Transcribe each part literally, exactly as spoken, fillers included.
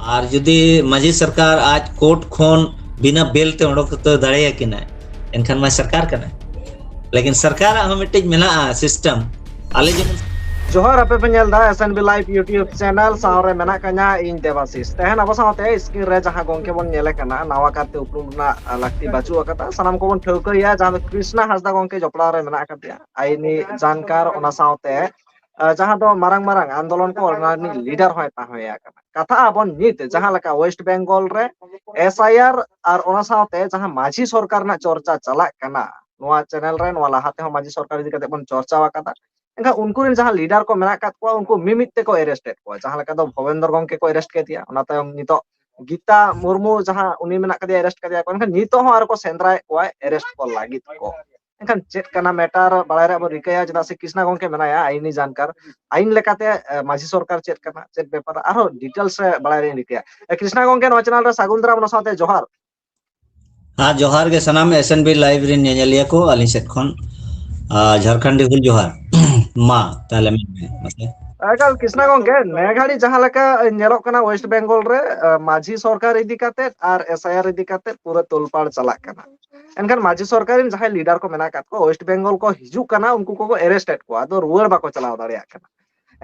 ᱟᱨ ᱡᱩᱫᱤ ᱢᱟᱹᱡᱷᱤ ᱥᱚᱨᱠᱟᱨ ᱟᱡ ᱠᱳᱨᱴ ᱠᱷᱚᱱ ᱵᱤᱱᱟᱹ ᱵᱮᱞ ᱛᱮ ᱚᱰᱚᱠ ᱩᱛᱟᱹᱨ ᱫᱟᱲᱮᱭᱟᱠᱤᱱᱟᱭ, ᱮᱱᱠᱷᱟᱱ ᱢᱟ ᱥᱚᱨᱠᱟᱨ ᱠᱟᱱᱟᱭ᱾ ᱞᱮᱠᱤᱱ ᱥᱚᱨᱠᱟᱨᱟᱜ ᱦᱚᱸ ᱢᱤᱫᱴᱤᱡ ᱢᱮᱱᱟᱜᱼᱟ ᱥᱤᱥᱴᱮᱢ᱾ ᱟᱞᱮ ᱡᱮᱢᱚᱱ ᱡᱚᱦᱟᱨ, ᱟᱯᱮ ᱯᱮ ᱧᱮᱞ ᱮᱫᱟ S N B Live YouTube channel᱾ ᱥᱟᱶ ᱨᱮ ᱢᱮᱱᱟᱜ ᱠᱟᱹᱧᱟ ᱤᱧ ᱫᱮᱵᱟᱥᱤᱥ᱾ ᱛᱮᱦᱮᱧ ᱟᱵᱚ ᱥᱟᱶᱛᱮ screen ᱨᱮ ᱡᱟᱦᱟᱸ ᱜᱚᱝᱠᱮ ᱵᱚᱱ ᱧᱮᱞᱮ ᱠᱟᱱᱟ, ᱱᱟᱣᱟ ᱠᱟᱨᱛᱮ ᱩᱯᱨᱩᱢ ᱨᱮᱱᱟᱜ ᱞᱟᱹᱠᱛᱤ ᱵᱟᱹᱪᱩᱜ ᱟᱠᱟᱫᱟ, ᱥᱟᱱᱟᱢ ᱠᱚᱵᱚᱱ ᱴᱷᱟᱹᱣᱠᱟᱹᱭᱟ, ᱡᱟᱦᱟᱸ ᱫᱚ ᱠᱨᱤᱥᱱᱟ ᱦᱟᱸᱥᱫᱟ ᱜᱚᱝᱠᱮ ᱡᱚᱯᱲᱟᱣ ᱨᱮ ᱢᱮᱱᱟᱜ ᱟᱠᱟᱫᱮᱭᱟ, ᱟᱭᱤᱱᱤ ᱡᱟᱱᱠᱟᱨ, ᱚᱱᱟ ᱥᱟᱶᱛᱮ ᱟᱸ, ᱡᱟᱦᱟᱸ ᱫᱚ ᱢᱟᱨᱟᱝ ᱢᱟᱨᱟᱝ ᱟᱱᱫᱳᱞᱚᱱ ᱠᱚ ᱚᱱᱟ ᱨᱤᱱᱤᱡ leader ᱦᱚᱸᱭ ᱛᱟᱦᱮᱸ ᱟᱠᱟᱱᱟ᱾ ᱠᱟᱛᱷᱟ ᱟᱵᱚᱱ ᱱᱤᱛ ᱡᱟᱦᱟᱸ ᱞᱮᱠᱟ West Bengal ᱨᱮ S I R ᱟᱨ ᱚᱱᱟ ᱥᱟᱶᱛᱮ ᱡᱟᱦᱟᱸ ᱢᱟᱹᱡᱷᱤ ᱥᱚᱨᱠᱟᱨ ᱨᱮᱱᱟᱜ ᱪᱚᱨᱪᱟ ᱪᱟᱞᱟᱜ ᱠᱟᱱᱟ, ᱱᱚᱣᱟ channel ᱨᱮ, ᱱᱚᱣᱟ ᱞᱟᱦᱟ ᱛᱮᱦᱚᱸ ᱢᱟᱹᱡᱷᱤ ᱥᱚᱨᱠᱟᱨ ᱤᱫᱤ ᱠᱟᱛᱮ ᱵᱚᱱ ᱪᱚᱨᱪᱟ ᱟᱠᱟᱫᱟ᱾ ᱮᱱᱠᱷᱟᱱ ᱩᱱᱠᱩ ᱨᱮᱱ ᱡᱟᱦᱟᱸ leader ᱠᱚ ᱢᱮᱱᱟᱜ ᱟᱠᱟᱫ ᱠᱚᱣᱟ, ᱩᱱᱠᱩ ᱢᱤᱢᱤᱫ ᱛᱮᱠᱚ arrest ᱮᱫ ᱠᱚᱣᱟ᱾ ᱡᱟᱦᱟᱸ ᱞᱮᱠᱟ ᱫᱚ ᱵᱷᱚᱵᱮᱱᱫᱨ ᱜᱚᱝᱠᱮ ᱠᱚ arrest ᱠᱮᱫᱮᱭᱟ, ᱚᱱᱟ ᱛᱟᱭᱚᱢ ᱱᱤᱛᱚᱜ ᱜᱤᱛᱟ ᱢᱩᱨᱢᱩ ᱡᱟᱦᱟᱸ ᱩᱱᱤ ᱢᱮᱱᱟᱜ ᱠᱟᱫᱮᱭᱟ, arrest ᱠᱟᱫᱮᱭᱟ ᱠᱚ, ᱮᱱᱠᱷᱟᱱ ᱱᱤᱛᱚᱜ ᱦᱚᱸ ᱟᱨᱚ ᱠᱚ ᱥᱮᱸᱫᱽᱨᱟᱭᱮᱫ ᱠᱚᱣᱟ arrest ᱠᱚ ᱞᱟᱹᱜᱤᱫ ᱠᱚ᱾ ᱮᱱᱠᱷᱟᱱ ᱪᱮᱫ ᱠᱟᱱᱟ matter, ᱵᱟᱲᱟᱭ ᱨᱮᱭᱟᱜ ᱵᱚᱱ ᱨᱤᱠᱟᱹᱭᱟ, ᱪᱮᱫᱟᱜ ᱥᱮ ᱠᱨᱤᱥᱱᱟ ᱜᱚᱝᱠᱮ ᱢᱮᱱᱟᱭᱟ, ᱟᱭᱤᱱᱤ ᱡᱟᱱᱠᱟᱨ, ᱟᱭᱤᱱ ᱞᱮᱠᱟᱛᱮ ᱮ, ᱢᱟᱹᱡᱷᱤ ᱥᱚᱨᱠᱟᱨ ᱪᱮᱫ ᱠᱟᱱᱟ, ᱪᱮᱫ ᱵᱮᱯᱟᱨ, ᱟᱨᱦᱚᱸ details ᱨᱮ ᱵᱟᱲᱟᱭ ᱨᱮᱭᱟᱜ ᱨᱤᱠᱟᱹᱭᱟ᱾ ᱮ, ᱠᱨᱤᱥᱱᱟ ᱜᱚᱝᱠᱮ, ᱱᱚᱣᱟ channel ᱨᱮ ᱥᱟᱹᱜᱩᱱ ᱫᱟᱨᱟᱢ, ᱚᱱᱟ ᱥᱟᱶᱛᱮ ᱡᱚᱦᱟᱨ᱾ ᱟᱨ ᱡᱚᱦᱟᱨ ᱜᱮ ᱥᱟᱱᱟᱢ S N B Live ᱨᱮᱱ ᱧᱮᱧᱮᱞᱤᱭᱟᱹ ᱠᱚ, ᱟᱹᱞᱤᱧ ᱥᱮᱫ ᱠᱷᱚᱱ ᱟᱨ ᱡᱷᱟᱲᱠᱷᱚᱸᱰᱤ ᱦᱩᱞ ᱡᱚᱦᱟᱨ᱾ ᱢᱟ ᱛᱟᱦᱞᱮ ᱢᱮᱱ ᱢᱮ ᱢᱟᱥᱮ᱾ ᱮᱠᱟᱞ ᱠᱨᱤᱥᱱᱟ ᱜᱚᱝᱠᱮ, ᱱᱮ ᱜᱷᱟᱹᱲᱤᱡ ᱡᱟᱦᱟᱸ ᱞᱮᱠᱟ ᱧᱮᱞᱚᱜ ᱠᱟᱱᱟ West Bengal ᱨᱮ, ᱮ, ᱢᱟᱹᱡᱷᱤ ᱥᱚᱨᱠᱟᱨ ᱤᱫᱤ ᱠᱟᱛᱮ ᱟᱨ S I R ᱤᱫᱤ ᱠᱟᱛᱮ ᱯᱩᱨᱟᱹ ᱛᱳᱞᱯᱟᱲ ᱪᱟᱞᱟᱜ ᱠᱟᱱᱟ᱾ ᱮᱱᱠᱷᱟᱱ ᱢᱟᱹᱡᱷᱤ ᱥᱚᱨᱠᱟᱨ ᱨᱮᱱ ᱡᱟᱦᱟᱸᱭ leader ᱠᱚ ᱢᱮᱱᱟᱜ ᱟᱠᱟᱫ ᱠᱚᱣᱟ, West Bengal ᱠᱚ ᱦᱤᱡᱩᱜ ᱠᱟᱱᱟ, ᱩᱱᱠᱩ ᱠᱚᱠᱚ arrest ᱮᱫ ᱠᱚᱣᱟ, ᱟᱫᱚ ᱨᱩᱣᱟᱹᱲ ᱵᱟᱠᱚ ᱪᱟᱞᱟᱣ ᱫᱟᱲᱮᱭᱟᱜ ᱠᱟᱱᱟ᱾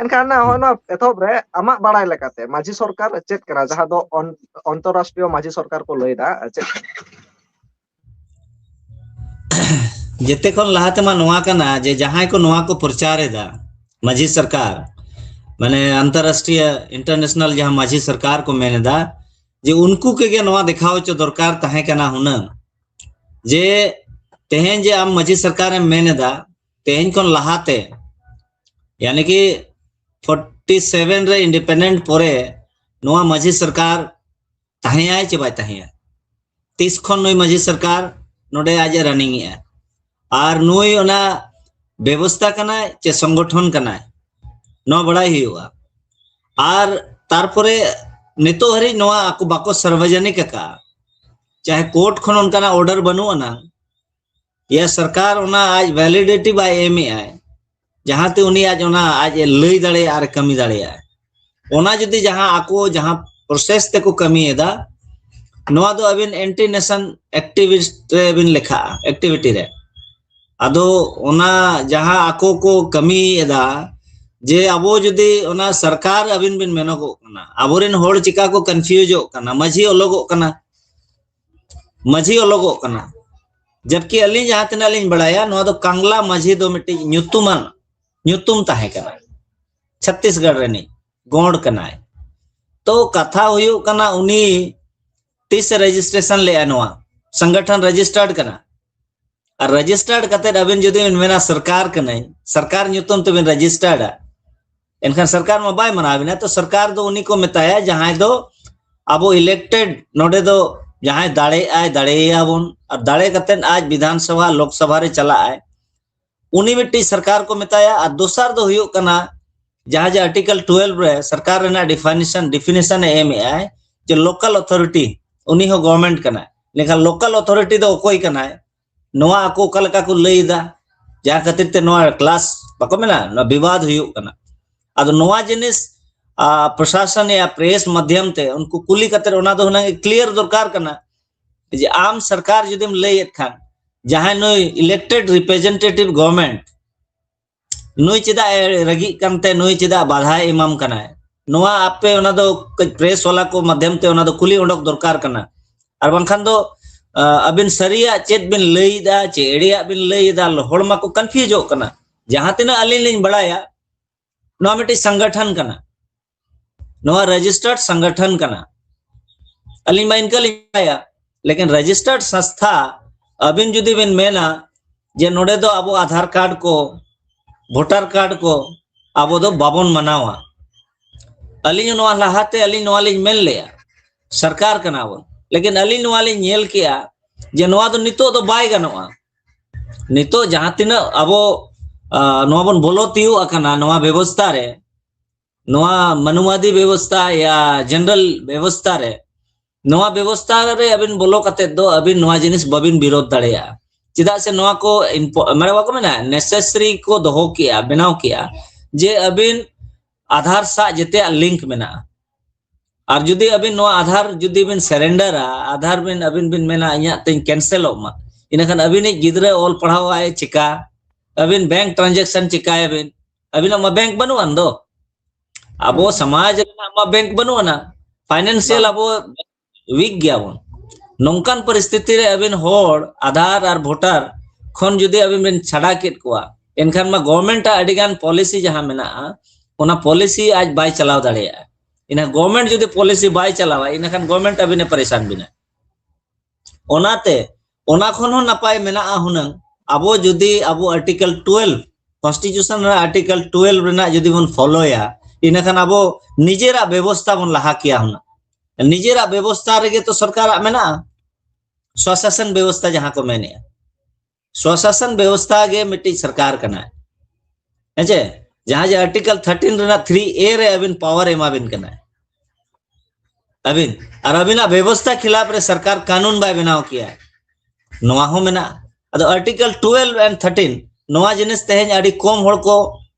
ᱮᱱᱠᱷᱟᱱ ᱱᱚᱜᱼᱚᱭ ᱱᱚᱣᱟ ᱮᱛᱚᱦᱚᱵ ᱨᱮ ᱟᱢᱟᱜ ᱵᱟᱲᱟᱭ ᱞᱮᱠᱟᱛᱮ ᱢᱟᱹᱡᱷᱤ ᱥᱚᱨᱠᱟᱨ ᱪᱮᱫ ᱠᱟᱱᱟ, ᱡᱟᱦᱟᱸ ᱫᱚ ᱚᱱ-, ᱚᱱᱛᱚᱨᱨᱟᱥᱴᱨᱤᱭᱚ ᱢᱟᱹᱡᱷᱤ ᱥᱚᱨᱠᱟᱨ ᱠᱚ ᱞᱟᱹᱭ ᱮᱫᱟ, ᱪᱮᱫ? ᱡᱮᱛᱮ ᱠᱷᱚᱱ ᱞᱟᱦᱟ ᱛᱮᱢᱟ ᱱᱚᱣᱟ ᱠᱟᱱᱟ ᱡᱮ ᱡᱟᱦᱟᱸᱭ ᱠᱚ ᱱᱚᱣᱟ ᱠᱚ ᱯᱨᱚᱪᱟᱨ ᱮᱫᱟ, ᱢᱟᱹᱡᱷᱤ ᱥᱚᱨᱠᱟᱨ, ᱢᱟᱱᱮ ᱟᱱᱛᱚᱨᱨᱟᱥᱴᱨᱤᱭᱚ, international ᱡᱟᱦᱟᱸ ᱢᱟᱹᱡᱷᱤ ᱥᱚᱨᱠᱟᱨ ᱠᱚ ᱢᱮᱱ ᱮᱫᱟ, ᱡᱮ ᱩᱱᱠᱩ ᱠᱚᱜᱮ ᱱᱚᱣᱟ ᱫᱮᱠᱷᱟᱣ ᱦᱚᱪᱚ ᱫᱚᱨᱠᱟᱨ ᱛᱟᱦᱮᱸ ᱠᱟᱱᱟ ᱦᱩᱱᱟᱹᱝ, ᱡᱮ ᱛᱮᱦᱮᱧ ᱡᱮ ᱟᱢ ᱢᱟᱹᱡᱷᱤ ᱥᱚᱨᱠᱟᱨᱮᱢ ᱢᱮᱱ ᱮᱫᱟ, ᱛᱮᱦᱮᱧ ᱠᱷᱚᱱ ᱞᱟᱦᱟᱛᱮ, ᱭᱟᱱᱤ ᱠᱤ forty seven ᱨᱮ independent ᱯᱚᱨᱮ ᱱᱚᱣᱟ ᱢᱟᱹᱡᱷᱤ ᱥᱚᱨᱠᱟᱨ ᱛᱟᱦᱮᱸᱭᱟᱭ ᱪᱮ ᱵᱟᱭ ᱛᱟᱦᱮᱸᱭᱟ? ᱛᱤᱥ ᱠᱷᱚᱱ ᱱᱩᱭ ᱢᱟᱹᱡᱷᱤ ᱥᱚᱨᱠᱟᱨ ᱱᱚᱰᱮ ᱟᱡ ᱮ running ᱮᱜᱼᱟ? ᱟᱨ ᱱᱩᱭ ᱚᱱᱟ ᱵᱮᱵᱚᱥᱛᱟ ᱠᱟᱱᱟᱭ ᱪᱮ ᱥᱚᱝᱜᱚᱴᱷᱚᱱ ᱠᱟᱱᱟᱭ? ᱱᱚᱣᱟ ᱵᱟᱲᱟᱭ ᱦᱩᱭᱩᱜᱼᱟ᱾ ᱟᱨ ᱛᱟᱨᱯᱚᱨᱮ ᱱᱤᱛᱚᱜ ᱦᱟᱹᱨᱤᱡ ᱱᱚᱣᱟ ᱟᱠᱚ ᱵᱟᱠᱚ ᱥᱟᱨᱵᱚᱡᱚᱱᱤᱠ ᱟᱠᱟᱫᱼᱟ, ᱪᱟᱦᱮ ᱠᱳᱨᱴ ᱠᱷᱚᱱ ᱚᱱᱠᱟᱱᱟᱜ order ᱵᱟᱹᱱᱩᱜ ᱟᱱᱟᱝ, ᱭᱟ ᱥᱚᱨᱠᱟᱨ ᱚᱱᱟ ᱟᱡ validity ᱵᱟᱭ ᱮᱢᱮᱜᱼᱟᱭ, ᱡᱟᱦᱟᱸᱛᱮ ᱩᱱᱤ ᱟᱡ ᱚᱱᱟ ᱟᱡ ᱮ ᱞᱟᱹᱭ ᱫᱟᱲᱮᱭᱟᱜᱼᱟ ᱟᱨ ᱠᱟᱹᱢᱤ ᱫᱟᱲᱮᱭᱟᱜᱼᱟ᱾ ᱚᱱᱟ ᱡᱩᱫᱤ ᱡᱟᱦᱟᱸ ᱟᱠᱚ ᱡᱟᱦᱟᱸ ᱯᱨᱚᱥᱮᱥ ᱛᱮᱠᱚ ᱠᱟᱹᱢᱤᱭᱮᱫᱟ, ᱱᱚᱣᱟ ᱫᱚ ᱟᱹᱵᱤᱱ ᱮᱱᱴᱤ ᱱᱮᱥᱚᱱ ᱮᱠᱴᱤᱵᱷᱤᱥᱴ ᱨᱮᱵᱤᱱ ᱞᱮᱠᱷᱟᱜᱼᱟ, ᱮᱠᱴᱤᱵᱷᱤᱴᱤ ᱨᱮ᱾ ᱟᱫᱚ ᱚᱱᱟ ᱡᱟᱦᱟᱸ ᱟᱠᱚ ᱠᱚ ᱠᱟᱹᱢᱤᱭᱮᱫᱟ, ᱡᱮ ᱟᱵᱚ ᱡᱩᱫᱤ ᱚᱱᱟ ᱥᱚᱨᱠᱟᱨ ᱟᱹᱵᱤᱱ ᱵᱤᱱ ᱢᱮᱱᱚᱜᱚᱜ ᱠᱟᱱᱟ, ᱟᱵᱚᱨᱮᱱ ᱦᱚᱲ ᱪᱤᱠᱟ ᱠᱚ ᱠᱚᱱᱯᱷᱤᱭᱩᱡᱚᱜ ᱠᱟᱱᱟ, ᱢᱟᱹᱡᱷᱤ ᱚᱞᱚᱜᱚᱜ ᱠᱟᱱᱟ, ᱢᱟᱹᱡᱷᱤ ᱚᱞᱚᱜᱚᱜ ᱠᱟᱱᱟ᱾ ᱡᱟᱵᱠᱤ ᱟᱹᱞᱤᱧ ᱡᱟᱦᱟᱸ ᱛᱤᱱᱟᱹᱜ ᱞᱤᱧ ᱵᱟᱲᱟᱭᱟ, ᱱᱚᱣᱟ ᱫᱚ ᱠᱟᱝᱞᱟ ᱢᱟᱹᱡᱷᱤ ᱫᱚ ᱢᱤᱫᱴᱤᱡ ᱧᱩᱛᱩᱢᱟᱱ, ᱧᱩᱛᱩᱢ ᱛᱟᱦᱮᱸ ᱠᱟᱱᱟ, ᱪᱷᱚᱛᱛᱤᱥᱜᱚᱲ ᱨᱤᱱᱤᱡ ᱜᱚᱸᱰ ᱠᱟᱱᱟᱭ᱾ ᱛᱚ ᱠᱟᱛᱷᱟ ᱦᱩᱭᱩᱜ ᱠᱟᱱᱟ, ᱩᱱᱤ ᱛᱤᱥ ᱨᱮᱡᱤᱥᱴᱨᱮᱥᱚᱱ ᱞᱮᱜᱼᱟ? ᱱᱚᱣᱟ ᱥᱚᱝᱜᱚᱴᱷᱚᱱ ᱨᱮᱡᱤᱥᱴᱟᱨᱰ ᱠᱟᱱᱟ᱾ ᱟᱨ ᱨᱮᱡᱤᱥᱴᱟᱨᱰ ᱠᱟᱛᱮᱫ ᱟᱵᱮᱱ ᱡᱩᱫᱤ ᱵᱮᱱ ᱢᱮᱱᱟ ᱥᱚᱨᱠᱟᱨ ᱠᱟᱹᱱᱟᱹᱧ, ᱥᱚᱨᱠᱟᱨ ᱧᱩᱛᱩᱢ ᱛᱮᱵᱮᱱ ᱨᱮᱡᱤᱥᱴᱟᱨᱰᱟ, ᱮᱱᱠᱷᱟᱱ ᱥᱚᱨᱠᱟᱨ ᱢᱟ ᱵᱟᱭ ᱢᱟᱱᱟᱣ ᱵᱮᱱᱟ᱾ ᱛᱚ ᱥᱚᱨᱠᱟᱨ ᱫᱚ ᱩᱱᱤ ᱠᱚ ᱢᱮᱛᱟᱭᱟ, ᱡᱟᱦᱟᱸᱭ ᱫᱚ ᱟᱵᱚ ᱤᱞᱮᱠᱴᱮᱰ, ᱱᱚᱰᱮ ᱫᱚ ᱡᱟᱦᱟᱸᱭ ᱫᱟᱲᱮᱭᱟᱜᱼᱟᱭ, ᱫᱟᱲᱮᱭᱟᱭᱟᱵᱚᱱ, ᱟᱨ ᱫᱟᱲᱮ ᱠᱟᱛᱮᱫ ᱟᱡ ᱵᱤᱫᱷᱟᱱ ᱥᱚᱵᱷᱟ, ᱞᱳᱠ ᱥᱚᱵᱷᱟ ᱨᱮ ᱪᱟᱞᱟᱜᱼᱟᱭ, ᱩᱱᱤ ᱢᱤᱫᱴᱤᱡ ᱥᱚᱨᱠᱟᱨ ᱠᱚ ᱢᱮᱛᱟᱭᱟ᱾ ᱟᱨ ᱫᱚᱥᱟᱨ ᱫᱫᱚ ᱦᱩᱭᱩᱜ ᱠᱟᱱᱟ, ᱡᱟᱦᱟᱸ ᱡᱮ ᱟᱨᱴᱤᱠᱮᱞ ᱴᱩᱭᱮᱞᱵᱷ ᱨᱮ ᱥᱚᱨᱠᱟᱨ ᱨᱮᱱᱟᱜ ᱰᱤᱯᱷᱤᱱᱮᱥᱚᱱ, ᱰᱤᱯᱷᱤᱱᱮᱥᱚᱱ ᱮ ᱮᱢᱮᱜᱼᱟᱭ ᱡᱮ ᱞᱳᱠᱟᱞ ᱚᱛᱷᱚᱨᱤᱴᱤ, ᱩᱱᱤ ᱦᱚᱸ ᱜᱚᱵᱷᱚᱨᱱᱢᱮᱱᱴ ᱠᱟᱱᱟᱭ᱾ ᱞᱮᱠᱷᱟᱱ ᱞᱳᱠᱟᱞ ᱚᱛᱷᱚᱨᱤᱴᱤ ᱫᱚ ᱚᱠᱚᱭ ᱠᱟᱱᱟᱭ? ᱱᱚᱣᱟ ᱟᱠᱚ ᱚᱠᱟ ᱞᱮᱠᱟ ᱠᱚ ᱞᱟᱹᱭ ᱮᱫᱟ, ᱡᱟᱦᱟᱸ ᱠᱷᱟᱹᱛᱤᱨ ᱛᱮ ᱱᱚᱣᱟ ᱠᱞᱟᱥ, ᱵᱟᱠᱚ ᱢᱮᱱᱟ, ᱱᱚᱣᱟ ᱵᱤᱵᱟᱫ ᱦᱩᱭᱩᱜ ᱠᱟᱱᱟ᱾ ᱟᱫᱚ ᱱᱚᱣᱟ ᱡᱤᱱᱤᱥ, ᱟ, ᱯᱨᱚᱥᱟᱥᱚᱱ ᱭᱟ ᱯᱨᱮᱥ ᱢᱟᱫᱷᱭᱚᱢ ᱛᱮ ᱩᱱᱠᱩ ᱠᱩᱞᱤ ᱠᱟᱛᱮ ᱚᱱᱟ ᱫᱚ ᱦᱩᱱᱟᱹᱝ ᱠᱞᱤᱭᱟᱨ ᱫᱚᱨᱠᱟᱨ ᱠᱟᱱᱟ, ᱡᱮ ᱟᱢ ᱥᱚᱨᱠᱟᱨ ᱡᱩᱫᱤᱢ ᱞᱟᱹᱭᱮᱫ ᱠᱷᱟᱱ, ᱡᱟᱦᱟᱸᱭ ᱱᱩᱭ ᱤᱞᱮᱠᱴᱮᱰ ᱨᱤᱯᱨᱮᱡᱮᱱᱴᱮᱴᱤᱵᱷ ᱜᱚᱵᱷᱚᱨᱱᱢᱮᱱᱴ, ᱱᱩᱭ ᱪᱮᱫᱟᱜ ᱮ ᱨᱟᱹᱜᱤᱜ ᱠᱟᱱᱛᱮ, ᱱᱩᱭ ᱪᱮᱫᱟᱜ ᱵᱟᱫᱷᱟᱭ ᱮᱢᱟᱢ ᱠᱟᱱᱟᱭ? ᱱᱚᱣᱟ ᱟᱯᱮ ᱚᱱᱟ ᱫᱚ ᱠᱟᱹᱡ ᱯᱨᱮᱥ ᱣᱟᱞᱟ ᱠᱚ ᱢᱟᱫᱷᱭᱚᱢ ᱛᱮ ᱚᱱᱟ ᱫᱚ ᱠᱩᱞᱤ ᱚᱰᱚᱠ ᱫᱚᱨᱠᱟᱨ ᱠᱟᱱᱟ᱾ ᱟᱨ ᱵᱟᱝᱠᱷᱟᱱ ᱫᱚ, ᱟ, ᱟᱵᱤᱱ ᱥᱟᱹᱨᱤᱭᱟᱜ ᱪᱮᱫ ᱵᱤᱱ ᱞᱟᱹᱭ ᱮᱫᱟ, ᱪᱮ ᱮᱲᱮᱭᱟᱜ ᱵᱤᱱ ᱞᱟᱹᱭ ᱮᱫᱟ, ᱦᱚᱲ ᱢᱟᱠᱚ ᱠᱚᱱᱯᱷᱤᱭᱩᱡᱚᱜ ᱠᱟᱱᱟ᱾ ᱡᱟᱦᱟᱸ ᱛᱤᱱᱟᱹᱜ ᱟᱹᱞᱤᱧ ᱞᱤᱧ ᱵᱟᱲᱟᱭᱟ, ᱱᱚᱣᱟ ᱢᱤᱫᱴᱤᱡ ᱥᱚᱝᱜᱚᱴᱷᱚᱱ ᱠᱟᱱᱟ, ᱱᱚᱣᱟ ᱨᱮᱡᱤᱥᱴᱟᱨᱰ ᱥᱚᱝᱜᱚᱴᱷᱚᱱ ᱠᱟᱱᱟ᱾ ᱟᱹᱞᱤᱧ ᱢᱟ ᱤᱱᱠᱟᱹ ᱞᱤᱧ ᱵᱟᱲᱟᱭᱟ, ᱞᱮᱠᱤᱱ ᱨᱮᱡᱤᱥᱴᱟᱨᱰ ᱥᱚᱝᱥᱛᱷᱟ ᱟᱹᱵᱤᱱ ᱡᱩᱫᱤ ᱵᱤᱱ ᱢᱮᱱᱟ ᱡᱮ ᱱᱚᱰᱮ ᱫᱚ ᱟᱵᱚ ᱟᱫᱷᱟᱨ ᱠᱟᱨᱰ ᱠᱚ, ᱵᱷᱳᱴᱟᱨ ᱠᱟᱨᱰ ᱠᱚ ᱟᱵᱚ ᱫᱚ ᱵᱟᱵᱚᱱ ᱢᱟᱱᱟᱣᱟ, ᱟᱹᱞᱤᱧ ᱦᱚᱸ ᱱᱚᱣᱟ ᱞᱟᱦᱟᱛᱮ ᱟᱹᱞᱤᱧ ᱱᱚᱣᱟ ᱞᱤᱧ ᱢᱮᱱ ᱞᱮᱜᱼᱟ, ᱥᱚᱨᱠᱟᱨ ᱠᱟᱱᱟ ᱵᱚᱱ, ᱞᱮᱠᱤᱱ ᱟᱹᱞᱤᱧ ᱱᱚᱣᱟ ᱞᱤᱧ ᱧᱮᱞ ᱠᱮᱜᱼᱟ ᱡᱮ ᱱᱚᱣᱟ ᱫᱚ ᱱᱤᱛᱚᱜ ᱫᱚ ᱵᱟᱭ ᱜᱟᱱᱚᱜᱼᱟ᱾ ᱱᱤᱛᱚᱜ ᱡᱟᱦᱟᱸ ᱛᱤᱱᱟᱹᱜ ᱟᱵᱚ, ᱟ, ᱱᱚᱣᱟ ᱵᱚᱱ ᱵᱚᱞᱚ ᱛᱤᱭᱳᱜ ᱟᱠᱟᱱᱟ ᱱᱚᱣᱟ ᱵᱮᱵᱚᱥᱛᱷᱟ ᱨᱮ, ᱱᱚᱣᱟ ᱢᱟᱱᱩᱣᱟᱫᱤ ᱵᱮᱵᱚᱥᱛᱷᱟ ᱭᱟ ᱡᱮᱱᱟᱨᱟᱞ ᱵᱮᱵᱚᱥᱛᱷᱟ ᱨᱮ, ᱱᱚᱣᱟ ᱵᱮᱵᱚᱥᱛᱷᱟ ᱨᱮ ᱟᱹᱵᱤᱱ ᱵᱚᱞᱚ ᱠᱟᱛᱮᱫ ᱫᱚ ᱟᱹᱵᱤᱱ ᱱᱚᱣᱟ ᱡᱤᱱᱤᱥ ᱵᱟᱹᱵᱤᱱ ᱵᱤᱨᱳᱫᱷ ᱫᱟᱲᱮᱭᱟᱜᱼᱟ᱾ ᱪᱮᱫᱟᱜ ᱥᱮ ᱱᱚᱣᱟ ᱠᱚ ᱤᱱᱯᱚ-, ᱢᱟᱱᱮ ᱵᱟᱠᱚ ᱢᱮᱱᱟ, ᱱᱮᱥᱮᱥᱟᱨᱤ ᱠᱚ ᱫᱚᱦᱚ ᱠᱮᱜᱼᱟ, ᱵᱮᱱᱟᱣ ᱠᱮᱜᱼᱟ, ᱡᱮ ᱟᱹᱵᱤᱱ ᱟᱫᱷᱟᱨ ᱥᱟᱶ ᱡᱮᱛᱮᱭᱟᱜ ᱞᱤᱝᱠ ᱢᱮᱱᱟᱜᱼᱟ᱾ ᱟᱨ ᱡᱩᱫᱤ ᱟᱹᱵᱤᱱ ᱱᱚᱣᱟ ᱟᱫᱷᱟᱨ ᱡᱩᱫᱤ ᱵᱤᱱ surrender ᱟ, ᱟᱫᱷᱟᱨ ᱵᱤᱱ ᱟᱹᱵᱤᱱ ᱵᱤᱱ ᱢᱮᱱᱟ ᱤᱧᱟᱹᱜ ᱛᱤᱧ cancel ᱚᱜ ᱢᱟ, ᱤᱱᱟᱹᱠᱷᱟᱱ ᱟᱹᱵᱤᱱᱤᱡ ᱜᱤᱫᱽᱨᱟᱹ ᱚᱞ ᱯᱟᱲᱦᱟᱣ ᱟᱭ ᱪᱤᱠᱟ? ᱟᱹᱵᱤᱱ bank transaction ᱪᱤᱠᱟᱹᱭᱟᱵᱤᱱ? ᱟᱹᱵᱤᱱᱟᱜ ᱢᱟ bank ᱵᱟᱹᱱᱩᱜ ᱟᱱ ᱫᱚ᱾ ᱟᱵᱚ ᱦᱩᱸ᱾ ᱥᱚᱢᱟᱡᱽ ᱨᱮᱱᱟᱜ ᱢᱟ bank ᱵᱟᱹᱱᱩᱜ ᱟᱱᱟ, financial ᱵᱟᱝ᱾ ᱟᱵᱚ weak ᱜᱮᱭᱟᱵᱚᱱ᱾ ᱱᱚᱝᱠᱟᱱ ᱯᱚᱨᱤᱥᱛᱷᱤᱛᱤ ᱨᱮ ᱟᱹᱵᱤᱱ ᱦᱚᱲ ᱟᱫᱷᱟᱨ ᱟᱨ voter ᱠᱷᱚᱱ ᱡᱩᱫᱤ ᱟᱹᱵᱤᱱ ᱵᱤᱱ ᱪᱷᱟᱰᱟ ᱠᱮᱫ ᱠᱚᱣᱟ, ᱮᱱᱠᱷᱟᱱ ᱢᱟ government ᱟᱜ ᱟᱹᱰᱤ ᱜᱟᱱ policy ᱡᱟᱦᱟᱸ ᱢᱮᱱᱟᱜᱼᱟ, ᱚᱱᱟ policy ᱟᱡ ᱵᱟᱭ ᱪᱟᱞᱟᱣ ᱫᱟᱲᱮᱭᱟᱜᱼᱟ᱾ ᱤᱱᱟᱹ government ᱡᱩᱫᱤ policy ᱵᱟᱭ ᱪᱟᱞᱟᱣᱟ, ᱤᱱᱟᱹᱠᱷᱟᱱ government ᱟᱹᱵᱤᱱᱮ ᱯᱟᱨᱤᱥᱟᱱ ᱵᱤᱱᱟ᱾ ᱚᱱᱟᱛᱮ ᱚᱱᱟ ᱠᱷᱚᱱ ᱦᱚᱸ ᱱᱟᱯᱟᱭ ᱢᱮᱱᱟᱜᱼᱟ ᱦᱩᱱᱟᱹᱝ, ᱟᱵᱚ ᱡᱩᱫᱤ ᱟᱵᱚ article twelve, constitution ᱨᱮᱱᱟᱜ article twelve ᱨᱮᱱᱟᱜ ᱡᱩᱫᱤ ᱵᱚᱱ follow ᱭᱟ, ᱤᱱᱟᱹᱠᱷᱟᱱ ᱟᱵᱚ ᱱᱤᱡᱮᱨᱟᱜ ᱵᱮᱵᱚᱥᱛᱷᱟ ᱵᱚᱱ ᱞᱟᱦᱟ ᱠᱮᱭᱟ ᱦᱩᱱᱟᱹᱝ᱾ ᱱᱤᱡᱮᱨᱟᱜ ᱵᱮᱵᱚᱥᱛᱷᱟ ᱨᱮᱜᱮ ᱛᱚ ᱥᱚᱨᱠᱟᱨᱟᱜ ᱢᱮᱱᱟᱜᱼᱟ, ᱥᱚᱥᱟᱥᱚᱱ ᱵᱮᱵᱚᱥᱛᱷᱟ ᱡᱟᱦᱟᱸ ᱠᱚ ᱢᱮᱱᱮᱜᱼᱟ, ᱥᱚᱥᱟᱥᱚᱱ ᱵᱮᱵᱚᱥᱛᱷᱟ ᱜᱮ ᱢᱤᱫᱴᱤᱡ ᱥᱚᱨᱠᱟᱨ ᱠᱟᱱᱟᱭ᱾ ᱦᱮᱸ ᱪᱮ? ᱡᱟᱦᱟᱸ ᱡᱮ article thirteen ᱨᱮᱱᱟᱜ three A ᱨᱮ ᱟᱹᱵᱤᱱ power ᱮᱢᱟ ᱵᱤᱱ ᱠᱟᱱᱟᱭ᱾ ᱟᱹᱵᱤᱱ, ᱟᱨ ᱟᱹᱵᱤᱱᱟᱜ ᱵᱮᱵᱚᱥᱛᱷᱟ ᱠᱷᱤᱞᱟᱯ ᱨᱮ ᱥᱚᱨᱠᱟᱨ ᱠᱟᱹᱱᱩᱱ ᱵᱟᱭ ᱵᱮᱱᱟᱣ ᱠᱮᱭᱟ, ᱱᱚᱣᱟ ᱦᱚᱸ ᱢᱮᱱᱟᱜᱼᱟ᱾ ᱟᱫᱚ article twelve and thirteen, ᱱᱚᱣᱟ ᱡᱤᱱᱤᱥ ᱛᱮᱦᱮᱧ ᱟᱹᱰᱤ ᱠᱚᱢ ᱦᱚᱲ ᱠᱚ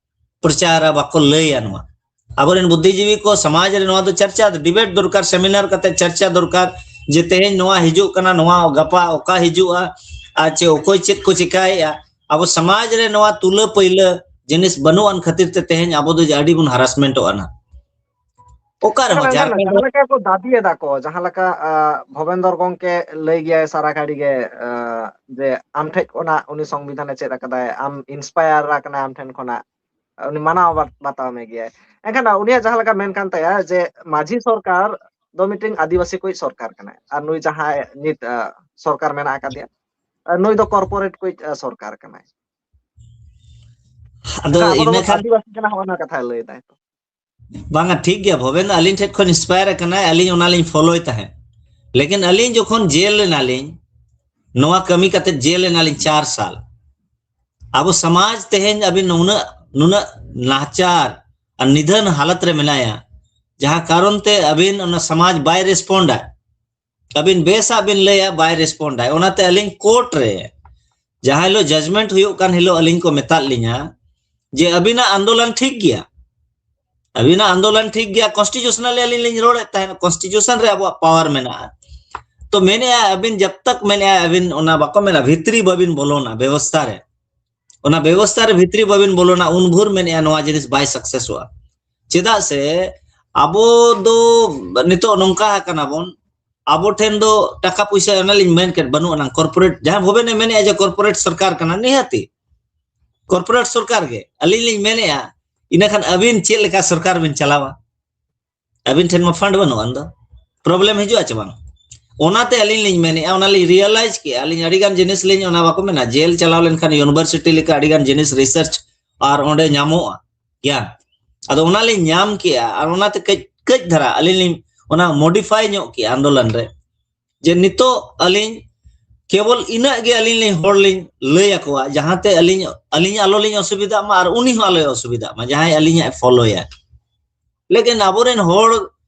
ᱯᱨᱚᱪᱟᱨᱟ, ᱵᱟᱠᱚ ᱞᱟᱹᱭᱟ ᱱᱚᱣᱟ᱾ ᱟᱵᱚᱨᱮᱱ ᱵᱩᱫᱽᱫᱷᱤᱡᱤᱵᱤ ᱠᱚ ᱥᱚᱢᱟᱡᱽ ᱨᱮ ᱱᱚᱣᱟ ᱫᱚ ᱪᱟᱨᱪᱟ, debate ᱫᱚᱨᱠᱟᱨ, seminar ᱠᱟᱛᱮ ᱪᱟᱨᱪᱟ ᱫᱚᱨᱠᱟᱨ, ᱡᱮ ᱛᱮᱦᱮᱧ ᱱᱚᱣᱟ ᱦᱤᱡᱩᱜ ᱠᱟᱱᱟ, ᱱᱚᱣᱟ ᱜᱟᱯᱟ ᱚᱠᱟ ᱦᱤᱡᱩᱜᱼᱟ, ᱟᱨ ᱪᱮ ᱚᱠᱚᱭ ᱪᱮᱫ ᱠᱚ ᱪᱮᱠᱟᱭᱮᱜᱼᱟ᱾ ᱟᱵᱚ ᱥᱚᱢᱟᱡᱽ ᱨᱮ ᱱᱚᱣᱟ ᱛᱩᱞᱟᱹ ᱯᱟᱹᱭᱞᱟᱹ ᱡᱤᱱᱤᱥ ᱵᱟᱹᱱᱩᱜ ᱟᱱ ᱠᱷᱟᱹᱛᱤᱨ ᱛᱮ ᱛᱮᱦᱮᱧ ᱟᱵᱚ ᱫᱚ ᱟᱹᱰᱤ ᱵᱚᱱ harassment ᱚᱜ ᱠᱟᱱᱟ᱾ ᱚᱠᱟ ᱨᱮᱦᱚᱸ ᱢᱮᱱᱠᱷᱟᱱ ᱡᱷᱟᱲᱠᱷᱚᱸᱰ ᱡᱟᱦᱟᱸ ᱨᱮ ᱞᱮᱠᱟ ᱠᱚ ᱫᱟᱹᱵᱤ ᱮᱫᱟ ᱠᱚ, ᱡᱟᱦᱟᱸ ᱞᱮᱠᱟ, ᱟ, ᱵᱷᱚᱵᱮᱱᱫᱚᱨ ᱜᱚᱝᱠᱮ ᱞᱟᱹᱭ ᱜᱮᱭᱟᱭ ᱥᱟᱨᱟ ᱜᱷᱟᱹᱲᱤ ᱜᱮ, ᱟ, ᱡᱮ ᱟᱢ ᱴᱷᱮᱡ ᱠᱷᱚᱱᱟᱜ ᱩᱱᱤ ᱥᱚᱝᱵᱤᱫᱷᱟᱱᱮ ᱪᱮᱫ ᱟᱠᱟᱫᱟᱭ, ᱟᱢ inspire ᱟᱠᱟᱱᱟᱭ ᱟᱢ ᱴᱷᱮᱱ ᱠᱷᱚᱱᱟᱜ, ᱩᱱᱤ ᱢᱟᱱᱟᱣ ᱵᱟᱛ-, ᱵᱟᱛᱟᱣ ᱢᱮ ᱜᱮᱭᱟᱭ᱾ ᱮᱱᱠᱷᱟᱱ ᱩᱱᱤᱭᱟᱜ ᱡᱟᱦᱟᱸ ᱞᱮᱠᱟ ᱢᱮᱱ ᱠᱟᱱ ᱛᱟᱭᱟ ᱡᱮ ᱢᱟᱹᱡᱷᱤ ᱥᱚᱨᱠᱟᱨ ᱫᱚ ᱢᱤᱫᱴᱮᱱ ᱟᱹᱫᱤᱵᱟᱹᱥᱤ ᱠᱚᱭᱤᱡ ᱥᱚᱨᱠᱟᱨ ᱠᱟᱱᱟᱭ, ᱟᱨ ᱱᱩᱭ ᱡᱟᱦᱟᱸᱭ ᱱᱤᱛ, ᱟ, ᱥᱚᱨᱠᱟᱨ ᱢᱮᱱᱟᱜ ᱟᱠᱟᱫᱮᱭᱟ, ᱟ, ᱱᱩᱭ ᱫᱚ corporate ᱠᱚᱭᱤᱡ, ᱟ, ᱥᱚᱨᱠᱟᱨ ᱠᱟᱱᱟᱭ᱾ ᱟᱫᱚ ᱮᱱᱠᱷᱟᱱ ᱟᱵᱚ ᱫᱚᱵᱚᱱ ᱤᱱᱟᱹ ᱠᱷᱟᱱ ᱟᱹᱫᱤᱵᱟᱹᱥᱤ ᱠᱟᱱᱟ, ᱦᱚᱸᱜᱼᱚ ᱱᱚᱣᱟ ᱠᱟᱛᱷᱟᱭ ᱞᱟᱹᱭ ᱫᱟᱭ ᱛᱚ᱾ ᱵᱟᱝᱟ, ᱴᱷᱤᱠ ᱜᱮᱭᱟ, ᱵᱷᱚᱵᱮᱱ ᱫᱚ ᱟᱹᱞᱤᱧ ᱴᱷᱮᱱ ᱠᱷᱚᱱ inspire ᱟᱠᱟᱱᱟᱭ, ᱟᱹᱞᱤᱧ ᱚᱱᱟᱞᱤᱧ follow ᱭ ᱛᱟᱦᱮᱸᱫ᱾ ᱞᱮᱠᱤᱱ ᱟᱹᱞᱤᱧ ᱡᱚᱠᱷᱚᱱ ᱡᱮᱞ ᱮᱱᱟᱞᱤᱧ, ᱱᱚᱣᱟ ᱠᱟᱹᱢᱤ ᱠᱟᱛᱮ ᱡᱮᱞ ᱮᱱᱟᱞᱤᱧ ᱪᱟᱨ ᱥᱟᱞ, ᱟᱵᱚ ᱥᱚᱢᱟᱡᱽ ᱛᱮᱦᱮᱧ ᱟᱹᱵᱤᱱ ᱱᱩᱱᱟᱹᱜ, ᱱᱩᱱᱟᱹᱜ ᱱᱟᱦᱟᱪᱟᱨ ᱟᱨ ᱱᱤᱫᱷᱟᱹᱱ ᱦᱟᱞᱚᱛ ᱨᱮ ᱢᱮᱱᱟᱭᱟ, ᱡᱟᱦᱟᱸ ᱠᱟᱨᱚᱱ ᱛᱮ ᱟᱹᱵᱤᱱ ᱚᱱᱟ ᱥᱚᱢᱟᱡᱽ ᱵᱟᱭ respond ᱟ᱾ ᱟᱹᱵᱤᱱ ᱵᱮᱥᱟᱜ ᱵᱤᱱ ᱞᱟᱹᱭᱟ, ᱵᱟᱭ respond ᱟᱭ᱾ ᱚᱱᱟᱛᱮ ᱟᱹᱞᱤᱧ court ᱨᱮ ᱡᱟᱦᱟᱸ ᱦᱤᱞᱳᱜ judgment ᱦᱩᱭᱩᱜ ᱠᱟᱱ ᱦᱤᱞᱳᱜ ᱟᱹᱞᱤᱧ ᱠᱚ ᱢᱮᱛᱟᱫ ᱞᱤᱧᱟ ᱡᱮ ᱟᱹᱵᱤᱱᱟᱜ ᱟᱱᱫᱳᱞᱚᱱ ᱴᱷᱤᱠ ᱜᱮᱭᱟ, ᱟᱹᱵᱤᱱᱟᱜ ᱟᱱᱫᱳᱞᱚᱱ ᱴᱷᱤᱠ ᱜᱮᱭᱟ, ᱠᱚᱱᱥᱴᱤᱴᱤᱭᱩᱥᱚᱱᱟᱞᱤ ᱟᱹᱞᱤᱧ ᱞᱤᱧ ᱨᱚᱲᱮᱫ ᱛᱟᱦᱮᱸᱱᱟ, ᱠᱚᱱᱥᱴᱤᱴᱤᱭᱩᱥᱚᱱ ᱨᱮ ᱟᱵᱚᱣᱟᱜ ᱯᱟᱣᱟᱨ ᱢᱮᱱᱟᱜᱼᱟ᱾ ᱛᱚ ᱢᱮᱱᱮᱫᱼᱟ ᱟᱹᱵᱤᱱ, ᱡᱟᱵ ᱛᱟᱠ ᱢᱮᱱᱮᱫᱼᱟ ᱟᱹᱵᱤᱱ ᱚᱱᱟ ᱵᱟᱠᱚ ᱢᱮᱱᱟ ᱵᱷᱤᱛᱨᱤ ᱵᱟᱹᱵᱤᱱ ᱵᱚᱞᱚᱱᱟ ᱵᱮᱵᱚᱥᱛᱷᱟ ᱨᱮ, ᱚᱱᱟ ᱵᱮᱵᱚᱥᱛᱷᱟ ᱨᱮ ᱵᱷᱤᱛᱨᱤ ᱵᱟᱹᱵᱤᱱ ᱵᱚᱞᱚᱱᱟ, ᱩᱱ ᱵᱷᱳᱨ ᱢᱮᱱᱮᱫᱼᱟ ᱱᱚᱣᱟ ᱡᱤᱱᱤᱥ ᱵᱟᱭ ᱥᱟᱠᱥᱮᱥᱚᱜᱼᱟ᱾ ᱪᱮᱫᱟᱜ ᱥᱮ ᱟᱵᱚ ᱫᱚ ᱱᱤᱛᱚᱜ ᱱᱚᱝᱠᱟ ᱟᱠᱟᱱᱟ ᱵᱚᱱ, ᱟᱵᱚ ᱴᱷᱮᱱ ᱫᱚ ᱴᱟᱠᱟ ᱯᱩᱭᱥᱟᱹ, ᱚᱱᱟ ᱞᱤᱧ ᱢᱮᱱ ᱠᱮᱫ, ᱵᱟᱹᱱᱩᱜ ᱟᱱᱟᱝ᱾ ᱠᱚᱨᱯᱳᱨᱮᱴ, ᱡᱟᱦᱟᱸ ᱵᱷᱚᱵᱮᱱ ᱮ ᱢᱮᱱᱮᱫᱼᱟ ᱡᱮ ᱠᱚᱨᱯᱳᱨᱮᱴ ᱥᱚᱨᱠᱟᱨ ᱠᱟᱱᱟ, ᱱᱤᱦᱟᱹᱛᱤ ᱠᱚᱨᱯᱳᱨᱮᱴ ᱥᱚᱨᱠᱟᱨ ᱜᱮ᱾ ᱟᱹᱞᱤᱧ ᱞᱤᱧ ᱢᱮᱱᱮᱫᱼᱟ, ᱤᱱᱟᱹ ᱠᱷᱟᱱ ᱟᱹᱵᱤᱱ ᱪᱮᱫ ᱞᱮᱠᱟ ᱥᱚᱨᱠᱟᱨ ᱵᱤᱱ ᱪᱟᱞᱟᱣᱟ? ᱟᱹᱵᱤᱱ ᱴᱷᱮᱱ ᱢᱟ ᱯᱷᱟᱱᱰ ᱵᱟᱹᱱᱩᱜ ᱟᱱ ᱫᱚ, ᱯᱨᱚᱵᱞᱮᱢ ᱦᱤᱡᱩᱜᱼᱟ ᱪᱮ ᱵᱟᱝ? ᱚᱱᱟᱛᱮ ᱟᱹᱞᱤᱧ ᱞᱤᱧ ᱢᱮᱱᱮᱫᱼᱟ, ᱚᱱᱟ ᱞᱤᱧ ᱨᱤᱭᱟᱞᱟᱭᱤᱡᱽ ᱠᱮᱜᱼᱟ᱾ ᱟᱹᱞᱤᱧ ᱟᱹᱰᱤ ᱜᱟᱱ ᱡᱤᱱᱤᱥ ᱞᱤᱧ, ᱚᱱᱟ ᱵᱟᱠᱚ ᱢᱮᱱᱟ, ᱡᱮᱞ ᱪᱟᱞᱟᱣ ᱞᱮᱱᱠᱷᱟᱱ ᱤᱭᱩᱱᱤᱵᱷᱟᱨᱥᱤᱴᱤ ᱞᱮᱠᱟ ᱟᱹᱰᱤ ᱜᱟᱱ ᱡᱤᱱᱤᱥ ᱨᱤᱥᱟᱨᱪ ᱟᱨ ᱚᱸᱰᱮ ᱧᱟᱢᱚᱜᱼᱟ ᱜᱮᱭᱟᱱ᱾ ᱟᱫᱚ ᱚᱱᱟ ᱞᱤᱧ ᱧᱟᱢ ᱠᱮᱜᱼᱟ, ᱟᱨ ᱚᱱᱟᱛᱮ ᱠᱟᱹᱡ, ᱠᱟᱹᱡ ᱫᱷᱟᱨᱟ ᱟᱹᱞᱤᱧ ᱞᱤᱧ ᱚᱱᱟ ᱢᱚᱰᱤᱯᱷᱟᱭ ᱧᱚᱜ ᱠᱮᱜᱼᱟ ᱟᱱᱫᱳᱞᱚᱱ ᱨᱮ, ᱡᱮ ᱱᱤᱛᱚᱜ ᱟᱹᱞᱤᱧ ᱠᱮᱵᱚᱞ ᱤᱱᱟᱹᱜ ᱜᱮ ᱟᱹᱞᱤᱧ ᱞᱤᱧ ᱦᱚᱲ ᱞᱤᱧ ᱞᱟᱹᱭ ᱟᱠᱚᱣᱟ, ᱡᱟᱦᱟᱸᱛᱮ ᱟᱹᱞᱤᱧ, ᱟᱹᱞᱤᱧ ᱟᱞᱚ ᱞᱤᱧ ᱚᱥᱩᱵᱤᱫᱷᱟᱜ ᱢᱟ ᱟᱨ ᱩᱱᱤ ᱦᱚᱸ ᱟᱞᱚᱭ ᱚᱥᱩᱵᱤᱫᱷᱟᱜ ᱢᱟ, ᱡᱟᱦᱟᱸᱭ ᱟᱹᱞᱤᱧᱟᱜ ᱮ ᱯᱷᱚᱞᱳᱭᱟ᱾ ᱞᱮᱠᱤᱱ ᱟᱵᱚᱨᱮᱱ ᱦᱚᱲ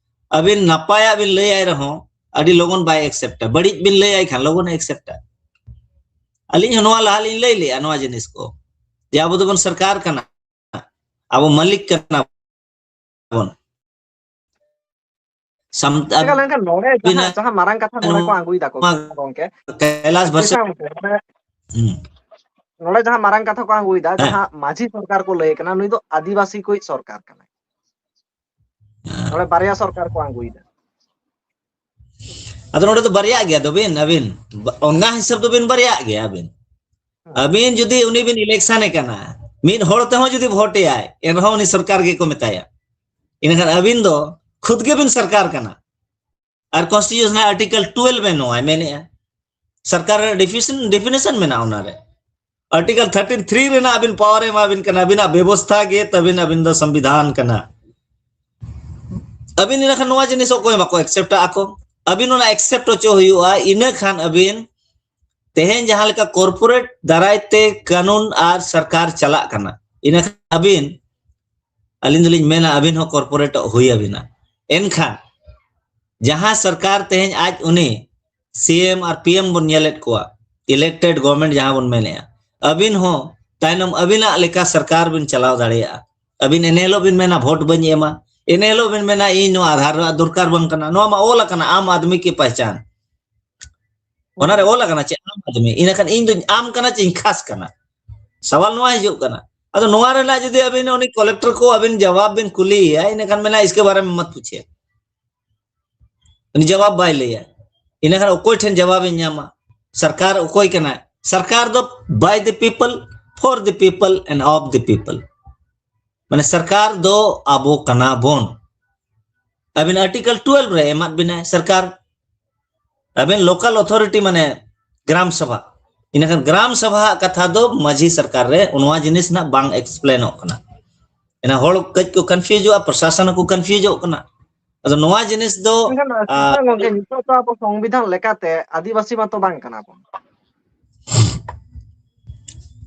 ᱟᱹᱵᱤᱱ ᱱᱟᱯᱟᱭᱟᱜ ᱵᱤᱱ ᱞᱟᱹᱭᱟᱭ ᱨᱮᱦᱚᱸ ᱟᱹᱰᱤ ᱞᱚᱜᱚᱱ ᱵᱟᱭ ᱮᱠᱥᱮᱯᱴᱟ, ᱵᱟᱹᱲᱤᱡ ᱵᱤᱱ ᱞᱟᱹᱭᱟᱭ ᱠᱷᱟᱱ ᱞᱚᱜᱚᱱ ᱮᱠᱥᱮᱯᱴᱟ᱾ ᱟᱹᱞᱤᱧ ᱦᱚᱸ ᱱᱚᱣᱟ ᱞᱟᱦᱟ ᱞᱤᱧ ᱞᱟᱹᱭ ᱞᱮᱜᱼᱟ ᱱᱚᱣᱟ ᱡᱤᱱᱤᱥ ᱠᱚ, ᱡᱮ ᱟᱵᱚ ᱫᱚᱵᱚᱱ ᱥᱚᱨᱠᱟᱨ ᱠᱟᱱᱟ, ᱟᱵᱚ ᱢᱟᱹᱞᱤᱠ ᱠᱟᱱᱟ ᱵᱚᱱ᱾ ᱥᱟᱢ-, ᱪᱮᱠᱟ ᱞᱮᱱᱠᱷᱟᱱ ᱱᱚᱰᱮ ᱡᱟᱦᱟᱸ, ᱟᱹᱵᱤᱱᱟᱜ ᱡᱟᱦᱟᱸ ᱢᱟᱨᱟᱝ ᱠᱟᱛᱷᱟ ᱱᱚᱰᱮ ᱠᱚ ᱱᱚᱣᱟ ᱟᱬᱜᱩᱭ ᱫᱟᱠᱚ ᱠᱚ ᱜᱚᱝᱠᱮ, ᱠᱟᱭᱞᱟᱥ ᱵᱷᱟᱨᱥᱮ-, ᱵᱩᱡᱷᱟᱹᱣ ᱢᱮ, ᱱᱚᱰᱮ, ᱦᱩᱸ᱾ ᱱᱚᱰᱮ ᱡᱟᱦᱟᱸ ᱢᱟᱨᱟᱝ ᱠᱟᱛᱷᱟ ᱠᱚ ᱟᱬᱜᱩᱭ ᱫᱟ, ᱦᱮᱸ᱾ ᱡᱟᱦᱟᱸ ᱢᱟᱹᱡᱷᱤ ᱥᱚᱨᱠᱟᱨ ᱠᱚ ᱞᱟᱹᱭ ᱠᱟᱱᱟ, ᱱᱩᱭ ᱫᱚ ᱟᱹᱫᱤᱵᱟᱹᱥᱤ ᱠᱚᱭᱤᱡ ᱥᱚᱨᱠᱟᱨ ᱠᱟᱱᱟᱭ᱾ ᱦᱮᱸ᱾ ᱱᱚᱰᱮ ᱵᱟᱨᱭᱟ ᱥᱚᱨᱠᱟᱨ ᱠᱚ ᱟᱬᱜᱩᱭ ᱫᱟ᱾ ᱟᱫᱚ ᱱᱚᱰᱮ ᱫᱚ ᱵᱟᱨᱭᱟᱜ ᱜᱮᱭᱟ ᱫᱚᱵᱤᱱ, ᱟᱹᱵᱤᱱ ᱵᱟ-, ᱚᱱᱟ ᱦᱤᱥᱟᱹᱵ ᱫᱚᱵᱤᱱ ᱵᱟᱨᱭᱟᱜ ᱜᱮᱭᱟ ᱟᱹᱵᱤᱱ᱾ ᱦᱮᱸ᱾ ᱟᱹᱵᱤᱱ ᱡᱩᱫᱤ ᱩᱱᱤ ᱵᱤᱱ election ᱮ ᱠᱟᱱᱟ, ᱢᱤᱫ ᱦᱚᱲ ᱛᱮᱦᱚᱸ ᱡᱩᱫᱤ vote ᱮᱭᱟᱭ, ᱮᱱᱨᱮᱦᱚᱸ ᱩᱱᱤ ᱥᱚᱨᱠᱟᱨ ᱜᱮᱠᱚ ᱢᱮᱛᱟᱭᱟ᱾ ᱤᱱᱟᱹᱠᱷᱟᱱ ᱟᱹᱵᱤᱱ ᱫᱚ ᱠᱷᱩᱫ ᱜᱮᱵᱤᱱ ᱥᱚᱨᱠᱟᱨ ᱠᱟᱱᱟ᱾ ᱟᱨ constitution ᱨᱮᱱᱟᱜ article twelve ᱮ ᱱᱚᱣᱟᱭ ᱢᱮᱱᱮᱜᱼᱟ᱾ ᱥᱚᱨᱠᱟᱨ ᱨᱮ definition, definition ᱢᱮᱱᱟᱜᱼᱟ ᱚᱱᱟᱨᱮ᱾ Article thirteen three ᱨᱮᱱᱟᱜ ᱟᱹᱵᱤᱱ power ᱮ ᱮᱢᱟ ᱵᱤᱱ ᱠᱟᱱᱟ, ᱟᱹᱵᱤᱱᱟᱜ ᱵᱮᱵᱚᱥᱛᱷᱟ ᱜᱮ ᱛᱟᱹᱵᱤᱱ, ᱟᱹᱵᱤᱱ ᱫᱚ ᱥᱚᱝᱵᱤᱫᱷᱟᱱ ᱠᱟᱱᱟ᱾ ᱟᱹᱵᱤᱱ ᱤᱱᱟᱹ ᱠᱷᱟᱱ ᱱᱚᱣᱟ ᱡᱤᱱᱤᱥ ᱚᱠᱚᱭ ᱵᱟᱠᱚ accept ᱟᱠᱚ᱾ ᱟᱹᱵᱤᱱ ᱚᱱᱟ accept ᱦᱚᱪᱚ ᱦᱩᱭᱩᱜᱼᱟ, ᱤᱱᱟᱹ ᱠᱷᱟᱱ ᱟᱹᱵᱤᱱ ᱛᱮᱦᱮᱧ ᱡᱟᱦᱟᱸ ᱞᱮᱠᱟ corporate ᱫᱟᱨᱟᱭ ᱛᱮ ᱠᱟᱹᱱᱩᱱ ᱟᱨ ᱥᱚᱨᱠᱟᱨ ᱪᱟᱞᱟᱜ ᱠᱟᱱᱟ, ᱤᱱᱟᱹ ᱠᱷᱟᱱ ᱟᱹᱵᱤᱱ, ᱟᱹᱞᱤᱧ ᱫᱚᱞᱤᱧ ᱢᱮᱱᱟ, ᱟᱹᱵᱤᱱ ᱦᱚᱸ corporate ᱦᱩᱭ ᱟᱹᱵᱤᱱᱟ᱾ ᱮᱱᱠᱷᱟᱱ ᱡᱟᱦᱟᱸ ᱥᱚᱨᱠᱟᱨ ᱛᱮᱦᱮᱧ ᱟᱡ ᱩᱱᱤ CM ᱟᱨ PM ᱵᱚᱱ ᱧᱮᱞᱮᱫ ᱠᱚᱣᱟ, elected government ᱡᱟᱦᱟᱸ ᱵᱚᱱ ᱢᱮᱱᱮᱜᱼᱟ, ᱟᱹᱵᱤᱱ ᱦᱚᱸ ᱛᱟᱭᱱᱚᱢ ᱟᱹᱵᱤᱱᱟᱜ ᱞᱮᱠᱟ ᱥᱚᱨᱠᱟᱨ ᱵᱤᱱ ᱪᱟᱞᱟᱣ ᱫᱟᱲᱮᱭᱟᱜᱼᱟ᱾ ᱟᱹᱵᱤᱱ ᱮᱱᱮ ᱦᱤᱞᱳᱜ ᱵᱤᱱ ᱢᱮᱱᱟ ᱵᱷᱳᱴ ᱵᱟᱹᱧ ᱮᱢᱟ, ᱮᱱᱮ ᱦᱤᱞᱳᱜ ᱵᱤᱱ ᱢᱮᱱᱟ ᱤᱧ ᱱᱚᱣᱟ ᱟᱫᱷᱟᱨ ᱨᱮᱱᱟᱜ ᱫᱚᱨᱠᱟᱨ ᱵᱟᱝ ᱠᱟᱱᱟ, ᱱᱚᱣᱟ ᱢᱟ ᱚᱞ ᱟᱠᱟᱱᱟ ᱟᱢ ᱟᱫᱢᱤ ᱠᱤ ᱯᱟᱦᱪᱟᱱ, ᱚᱱᱟᱨᱮ ᱚᱞ ᱟᱠᱟᱱᱟ ᱪᱮ ᱟᱢ ᱟᱫᱢᱤ, ᱤᱱᱟᱹᱠᱷᱟᱱ ᱤᱧ ᱫᱚᱧ ᱟᱢ ᱠᱟᱱᱟ ᱪᱮ ᱤᱧ ᱠᱷᱟᱥ ᱠᱟᱱᱟ? ᱥᱟᱣᱟᱞ ᱱᱚᱣᱟ ᱦᱤᱡᱩᱜ ᱠᱟᱱᱟ᱾ ᱟᱫᱚ ᱱᱚᱣᱟ ᱨᱮᱱᱟᱜ ᱡᱩᱫᱤ ᱟᱹᱵᱤᱱ ᱩᱱᱤ ᱠᱚᱞᱮᱠᱴᱚᱨ ᱠᱚ ᱟᱹᱵᱤᱱ ᱡᱟᱣᱟᱵ ᱵᱤᱱ ᱠᱩᱞᱤᱭᱮᱭᱟ, ᱤᱱᱟᱹᱠᱷᱟᱱ ᱢᱮᱱᱟ ᱤᱥᱠᱮ ᱵᱟᱨᱮ ᱢᱮ ᱢᱚᱛ ᱯᱩᱪᱷᱮ, ᱩᱱᱤ ᱡᱟᱣᱟᱵ ᱵᱟᱭ ᱞᱟᱹᱭᱟ᱾ ᱤᱱᱟᱹᱠᱷᱟᱱ ᱚᱠᱚᱭ ᱴᱷᱮᱱ ᱡᱟᱣᱟᱵ ᱤᱧ ᱧᱟᱢᱟ? ᱥᱚᱨᱠᱟᱨ ᱚᱠᱚᱭ ᱠᱟᱱᱟᱭ? ᱥᱚᱨᱠᱟᱨ ᱫᱚ by the people, for the people and of the people᱾ ᱢᱟᱱᱮ ᱥᱚᱨᱠᱟᱨ ᱫᱚ ᱟᱵᱚ ᱠᱟᱱᱟ ᱵᱚᱱ᱾ ᱟᱹᱵᱤᱱ ᱟᱨᱴᱤᱠᱮᱞ ᱴᱩᱭᱮᱞᱵᱷ ᱨᱮ ᱮᱢᱟᱫ ᱵᱤᱱᱟᱭ ᱥᱚᱨᱠᱟᱨ, ᱟᱹᱵᱤᱱ ᱞᱳᱠᱟᱞ ᱚᱛᱷᱚᱨᱤᱴᱤ ᱢᱟᱱᱮ ᱜᱨᱟᱢ ᱥᱚᱵᱷᱟ, ᱤᱱᱟᱹᱠᱷᱟᱱ ᱜᱨᱟᱢ ᱥᱚᱵᱷᱟ ᱟᱜ ᱠᱟᱛᱷᱟ ᱫᱚ ᱢᱟᱹᱡᱷᱤ ᱥᱚᱨᱠᱟᱨ ᱨᱮ ᱱᱚᱣᱟ ᱡᱤᱱᱤᱥ ᱱᱟᱜ ᱵᱟᱝ ᱮᱠᱥᱯᱞᱮᱱᱚᱜ ᱠᱟᱱᱟ᱾ ᱮᱱᱟ ᱦᱚᱲ ᱠᱟᱹᱡ ᱠᱚ ᱠᱚᱱᱯᱷᱤᱭᱩᱡᱚᱜᱼᱟ, ᱯᱨᱚᱥᱟᱥᱚᱱ ᱦᱚᱸᱠᱚ ᱠᱚᱱᱯᱷᱤᱭᱩᱡᱚᱜ ᱠᱟᱱᱟ᱾ ᱟᱫᱚ ᱱᱚᱣᱟ ᱡᱤᱱᱤᱥ ᱫᱚ ᱢᱮᱱᱠᱷᱟᱱ ᱟ, ᱜᱚᱝᱠᱮ, ᱱᱤᱛᱚᱜ ᱫᱚ ᱟᱵᱚ ᱥᱚᱝᱵᱤᱫᱷᱟᱱ ᱞᱮᱠᱟᱛᱮ ᱟᱹᱫᱤᱵᱟᱹᱥᱤ ᱢᱟᱛᱚ ᱵᱟᱝ ᱠᱟᱱᱟ ᱵᱚᱱ᱾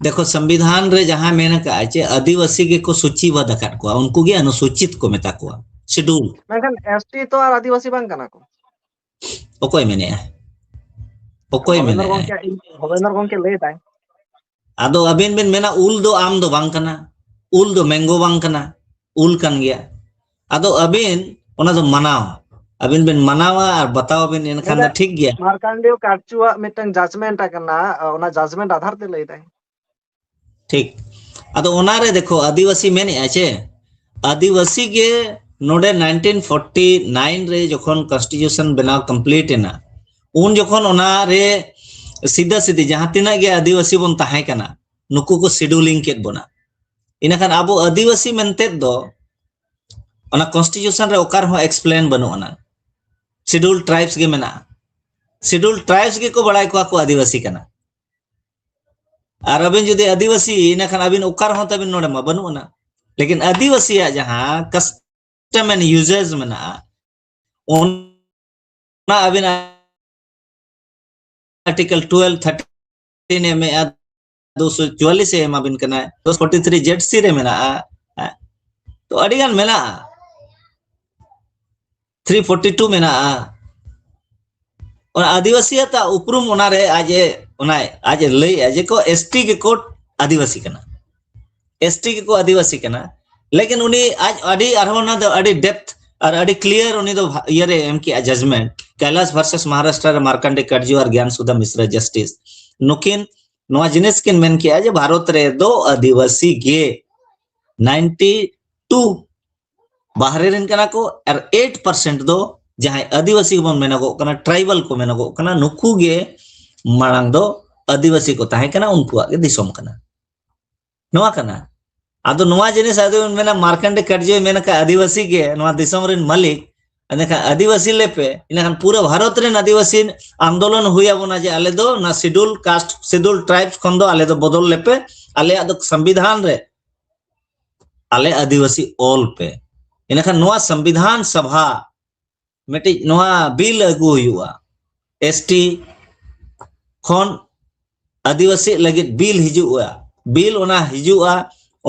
ᱫᱮᱠᱷᱚ, ᱥᱚᱝᱵᱤᱫᱷᱟᱱ ᱨᱮ ᱡᱟᱦᱟᱸ ᱢᱮᱱ ᱟᱠᱟᱫᱼᱟ ᱡᱮ ᱟᱹᱫᱤᱵᱟᱹᱥᱤ ᱜᱮᱠᱚ ᱥᱩᱪᱤᱵᱟᱫ ᱟᱠᱟᱫ ᱠᱚᱣᱟ, ᱩᱱᱠᱩ ᱜᱮ ᱚᱱᱩᱥᱩᱪᱤᱛ ᱠᱚ ᱢᱮᱛᱟ ᱠᱚᱣᱟ, ᱥᱤᱰᱩᱞ᱾ ᱢᱮᱱᱠᱷᱟᱱ ᱮᱥᱴᱤ ᱛᱚ ᱟᱨ ᱟᱹᱫᱤᱵᱟᱹᱥᱤ ᱵᱟᱝ ᱠᱟᱱᱟ ᱠᱚ᱾ ᱚᱠᱚᱭ ᱢᱮᱱᱮᱜᱼᱟ? ᱚᱠᱚᱭ ᱵᱷᱚᱵᱮᱱᱫᱨ ᱢᱮᱱᱮᱜᱼᱟ? ᱜᱚᱝᱠᱮ, ᱵᱷᱚᱵᱮᱱᱫᱨ ᱜᱚᱝᱠᱮ ᱞᱟᱹᱭ ᱫᱟᱭ᱾ ᱟᱫᱚ ᱟᱵᱤᱱ ᱵᱤᱱ ᱢᱮᱱᱟ ᱩᱞ ᱫᱚ ᱟᱢ ᱫᱚ ᱵᱟᱝ ᱠᱟᱱᱟ, ᱩᱞ ᱫᱚ ᱢᱮᱝᱜᱳ ᱵᱟᱝ ᱠᱟᱱᱟ, ᱩᱞ ᱠᱟᱱ ᱜᱮᱭᱟ᱾ ᱟᱫᱚ ᱟᱵᱤᱱ ᱚᱱᱟ ᱫᱚ ᱢᱟᱱᱟᱣ, ᱟᱵᱤᱱ ᱵᱤᱱ ᱢᱟᱱᱟᱣᱟ ᱟᱨ ᱵᱟᱛᱟᱣ ᱟᱵᱤᱱ, ᱮᱱᱠᱷᱟᱱ ᱫᱚ ᱢᱟᱱᱮ ᱴᱷᱤᱠ ᱜᱮᱭᱟ᱾ ᱢᱟᱨᱠᱟᱱᱰᱤᱭᱚ ᱠᱟᱨᱪᱩᱣᱟᱜ ᱢᱤᱫᱴᱟᱝ ᱡᱟᱡᱢᱮᱱᱴ ᱟᱠᱟᱱᱟ, ᱚᱱᱟ ᱡᱟᱡᱢᱮᱱᱴ ᱟᱫᱷᱟᱨ ᱛᱮ ᱞᱟᱹᱭ ᱫᱟᱭ᱾ ᱴᱷᱤᱠ᱾ ᱟᱫᱚ ᱚᱱᱟᱨᱮ ᱫᱮᱠᱷᱚ, ᱟᱹᱫᱤᱵᱟᱹᱥᱤ ᱢᱮᱱᱮᱜᱼᱟ ᱪᱮ, ᱟᱹᱫᱤᱵᱟᱹᱥᱤ ᱜᱮ ᱱᱚᱰᱮ ᱱᱟᱭᱤᱱᱴᱤᱱ ᱯᱷᱳᱨᱴᱤ ᱱᱟᱭᱤᱱ ᱨᱮ ᱡᱚᱠᱷᱚᱱ ᱠᱚᱱᱥᱴᱤᱴᱤᱭᱩᱥᱚᱱ ᱵᱮᱱᱟᱣ ᱠᱚᱢᱯᱞᱤᱴ ᱮᱱᱟ, ᱩᱱ ᱡᱚᱠᱷᱚᱱ ᱚᱱᱟᱨᱮ ᱥᱤᱫᱟᱹ ᱥᱤᱫᱤ ᱡᱟᱦᱟᱸ ᱛᱤᱱᱟᱹᱜ ᱜᱮ ᱟᱹᱫᱤᱵᱟᱹᱥᱤ ᱵᱚᱱ ᱛᱟᱦᱮᱸ ᱠᱟᱱᱟ, ᱱᱩᱠᱩ ᱠᱚ ᱥᱤᱰᱩᱞᱤᱝ ᱠᱮᱫ ᱵᱚᱱᱟ᱾ ᱤᱱᱟᱹᱠᱷᱟᱱ ᱟᱵᱚ ᱟᱹᱫᱤᱵᱟᱹᱥᱤ ᱢᱮᱱᱛᱮ ᱫᱚ ᱚᱱᱟ ᱠᱚᱱᱥᱴᱤᱴᱤᱭᱩᱥᱚᱱ ᱨᱮ ᱚᱠᱟ ᱨᱮᱦᱚᱸ ᱮᱠᱥᱯᱞᱮᱱ ᱵᱟᱹᱱᱩᱜ ᱟᱱᱟ᱾ ᱥᱤᱰᱩᱞ ᱴᱨᱟᱭᱤᱵᱥ ᱜᱮ ᱢᱮᱱᱟᱜᱼᱟ᱾ ᱥᱤᱰᱩᱞ ᱴᱨᱟᱭᱤᱵᱥ ᱜᱮᱠᱚ ᱵᱟᱲᱟᱭ ᱠᱚᱣᱟ ᱠᱚ ᱟᱹᱫᱤᱵᱟᱹᱥᱤ ᱠᱟᱱᱟ᱾ ᱟᱨ ᱟᱹᱵᱤᱱ ᱡᱩᱫᱤ ᱟᱹᱫᱤᱵᱟᱹᱥᱤ, ᱤᱱᱟᱹᱠᱷᱟᱱ ᱟᱹᱵᱤᱱ ᱚᱠᱟ ᱨᱮᱦᱚᱸ ᱛᱟᱵᱤᱱ ᱱᱚᱰᱮ ᱢᱟ ᱵᱟᱹᱱᱩᱜ ᱟᱱᱟ᱾ ᱞᱮᱠᱤᱱ ᱟᱹᱫᱤᱵᱟᱹᱥᱤᱭᱟᱜ ᱡᱟᱦᱟᱸ custom and uses ᱢᱮᱱᱟᱜᱼᱟ, ᱚᱱᱟ ᱟᱹᱵᱤᱱ ᱟᱨᱴᱤᱠᱮᱞ ᱴᱩᱭᱮᱞᱵᱷ ᱛᱷᱟᱨᱴᱤᱱ ᱮ ᱮᱢᱮᱜᱼᱟ, ᱫᱩᱥᱚ ᱪᱩᱣᱟᱞᱤᱥ ᱮ ᱮᱢᱟᱵᱤᱱ ᱠᱟᱱᱟ, ᱫᱩᱥᱚ ᱯᱷᱳᱨᱴᱤ ᱛᱷᱨᱤ ᱡᱮᱰ ᱥᱤ ᱨᱮ ᱢᱮᱱᱟᱜᱼᱟ᱾ ᱛᱚ ᱟᱹᱰᱤ ᱜᱟᱱ ᱢᱮᱱᱟᱜᱼᱟ, ᱛᱷᱨᱤ ᱯᱷᱳᱨᱴᱤ ᱴᱩ ᱢᱮᱱᱟᱜᱼᱟ᱾ ᱚᱱᱟ ᱟᱹᱫᱤᱵᱟᱹᱥᱤᱭᱟᱜ ᱩᱯᱨᱩᱢ ᱚᱱᱟᱨᱮ ᱟᱡ ᱮ, ᱚᱱᱟ ᱟᱡ ᱮ ᱞᱟᱹᱭᱮᱜᱼᱟ ᱡᱮ ᱠᱚ ᱮᱥᱴᱤ ᱜᱮᱠᱚ ᱟᱹᱫᱤᱵᱟᱹᱥᱤ ᱠᱟᱱᱟ, ᱮᱥᱴᱤ ᱜᱮᱠᱚ ᱟᱹᱫᱤᱵᱟᱹᱥᱤ ᱠᱟᱱᱟ᱾ ᱞᱮᱠᱤᱱ ᱩᱱᱤ ᱟᱡ ᱟᱹᱰᱤ ᱟᱨᱦᱚᱸ ᱚᱱᱟ ᱫᱚ ᱟᱹᱰᱤ ᱰᱮᱯᱛᱷ ᱟᱨ ᱟᱹᱰᱤ ᱠᱞᱤᱭᱟᱨ ᱩᱱᱤ ᱫᱚ ᱤᱭᱟᱹ ᱨᱮ ᱮᱢ ᱠᱮᱜᱼᱟ ᱡᱟᱡᱢᱮᱱᱴ᱾ ᱠᱟᱭᱞᱟᱥ ᱵᱷᱟᱨᱥᱮᱥ ᱢᱚᱦᱟᱨᱟᱥᱴᱨᱟ ᱨᱮ ᱢᱟᱨᱠᱟᱱᱰᱮ ᱠᱟᱴᱡᱩ ᱟᱨ ᱜᱮᱭᱟᱱ ᱥᱩᱫᱷᱟ ᱢᱤᱥᱨᱟ ᱡᱟᱥᱴᱤᱥ, ᱱᱩᱠᱤᱱ ᱱᱚᱣᱟ ᱡᱤᱱᱤᱥ ᱠᱤᱱ ᱢᱮᱱ ᱠᱮᱜᱼᱟ ᱡᱮ ᱵᱷᱟᱨᱚᱛ ᱨᱮ ᱫᱚ ᱟᱹᱫᱤᱵᱟᱹᱥᱤ ᱜᱮ ᱱᱟᱭᱤᱱᱴᱤ ᱴᱩ ᱵᱟᱦᱨᱮ ᱨᱮᱱ ᱠᱟᱱᱟ ᱠᱚ ᱟᱨ ᱮᱭᱤᱴ ᱯᱟᱨᱥᱮᱱᱴ ᱫᱚ ᱡᱟᱦᱟᱸᱭ ᱟᱹᱫᱤᱵᱟᱹᱥᱤ ᱵᱚᱱ ᱢᱮᱱᱚᱜᱚᱜ ᱠᱟᱱᱟ, ᱴᱨᱟᱭᱵᱟᱞ ᱠᱚ ᱢᱮᱱᱚᱜᱚᱜ ᱠᱟᱱᱟ, ᱱᱩᱠᱩ ᱜᱮ ᱢᱟᱲᱟᱝ ᱫᱚ ᱟᱹᱫᱤᱵᱟᱹᱥᱤ ᱠᱚ ᱛᱟᱦᱮᱸ ᱠᱟᱱᱟ, ᱩᱱᱠᱩᱣᱟᱜ ᱜᱮ ᱫᱤᱥᱚᱢ ᱠᱟᱱᱟ᱾ ᱱᱚᱣᱟ ᱠᱟᱱᱟ᱾ ᱟᱫᱚ ᱱᱚᱣᱟ ᱡᱤᱱᱤᱥ ᱟᱫᱚ ᱵᱚᱱ ᱢᱮᱱᱟ, ᱢᱟᱨᱠᱟᱱᱰᱮ ᱠᱟᱴᱡᱩᱭ ᱢᱮᱱ ᱟᱠᱟᱫ ᱟᱹᱫᱤᱵᱟᱹᱥᱤ ᱜᱮ ᱱᱚᱣᱟ ᱫᱤᱥᱚᱢ ᱨᱮᱱ ᱢᱟᱹᱞᱤᱠ, ᱮᱸᱰᱮᱠᱷᱟᱱ ᱟᱹᱫᱤᱵᱟᱹᱥᱤ ᱞᱮᱯᱮ, ᱤᱱᱟᱹᱠᱷᱟᱱ ᱯᱩᱨᱟᱹ ᱵᱷᱟᱨᱚᱛ ᱨᱮᱱ ᱟᱹᱫᱤᱵᱟᱹᱥᱤ ᱟᱱᱫᱳᱞᱚᱱ ᱦᱩᱭ ᱟᱵᱚᱱᱟ ᱡᱮ ᱟᱞᱮ ᱫᱚ ᱚᱱᱟ ᱥᱤᱰᱩᱞ ᱠᱟᱥᱴ, ᱥᱤᱰᱩᱞ ᱴᱨᱟᱭᱤᱵᱥ ᱠᱷᱚᱱ ᱫᱚ ᱟᱞᱮ ᱫᱚ ᱵᱚᱫᱚᱞ ᱞᱮᱯᱮ, ᱟᱞᱮᱭᱟᱜ ᱫᱚ ᱥᱚᱝᱵᱤᱫᱷᱟᱱ ᱨᱮ ᱟᱞᱮ ᱟᱹᱫᱤᱵᱟᱹᱥᱤ ᱚᱞ ᱯᱮ᱾ ᱤᱱᱟᱹᱠᱷᱟᱱ ᱱᱚᱣᱟ ᱥᱚᱝᱵᱤᱫᱷᱟᱱ ᱥᱚᱵᱷᱟ ᱢᱤᱫᱴᱤᱡ ᱱᱚᱣᱟ ᱵᱤᱞ ᱟᱹᱜᱩ ᱦᱩᱭᱩᱜᱼᱟ, ᱮᱥᱴᱤ ᱠᱷᱚᱱ ᱟᱹᱫᱤᱵᱟᱹᱥᱤ ᱞᱟᱹᱜᱤᱫ ᱵᱤᱞ ᱦᱤᱡᱩᱜᱼᱟ᱾ ᱵᱤᱞ ᱚᱱᱟ ᱦᱤᱡᱩᱜᱼᱟ,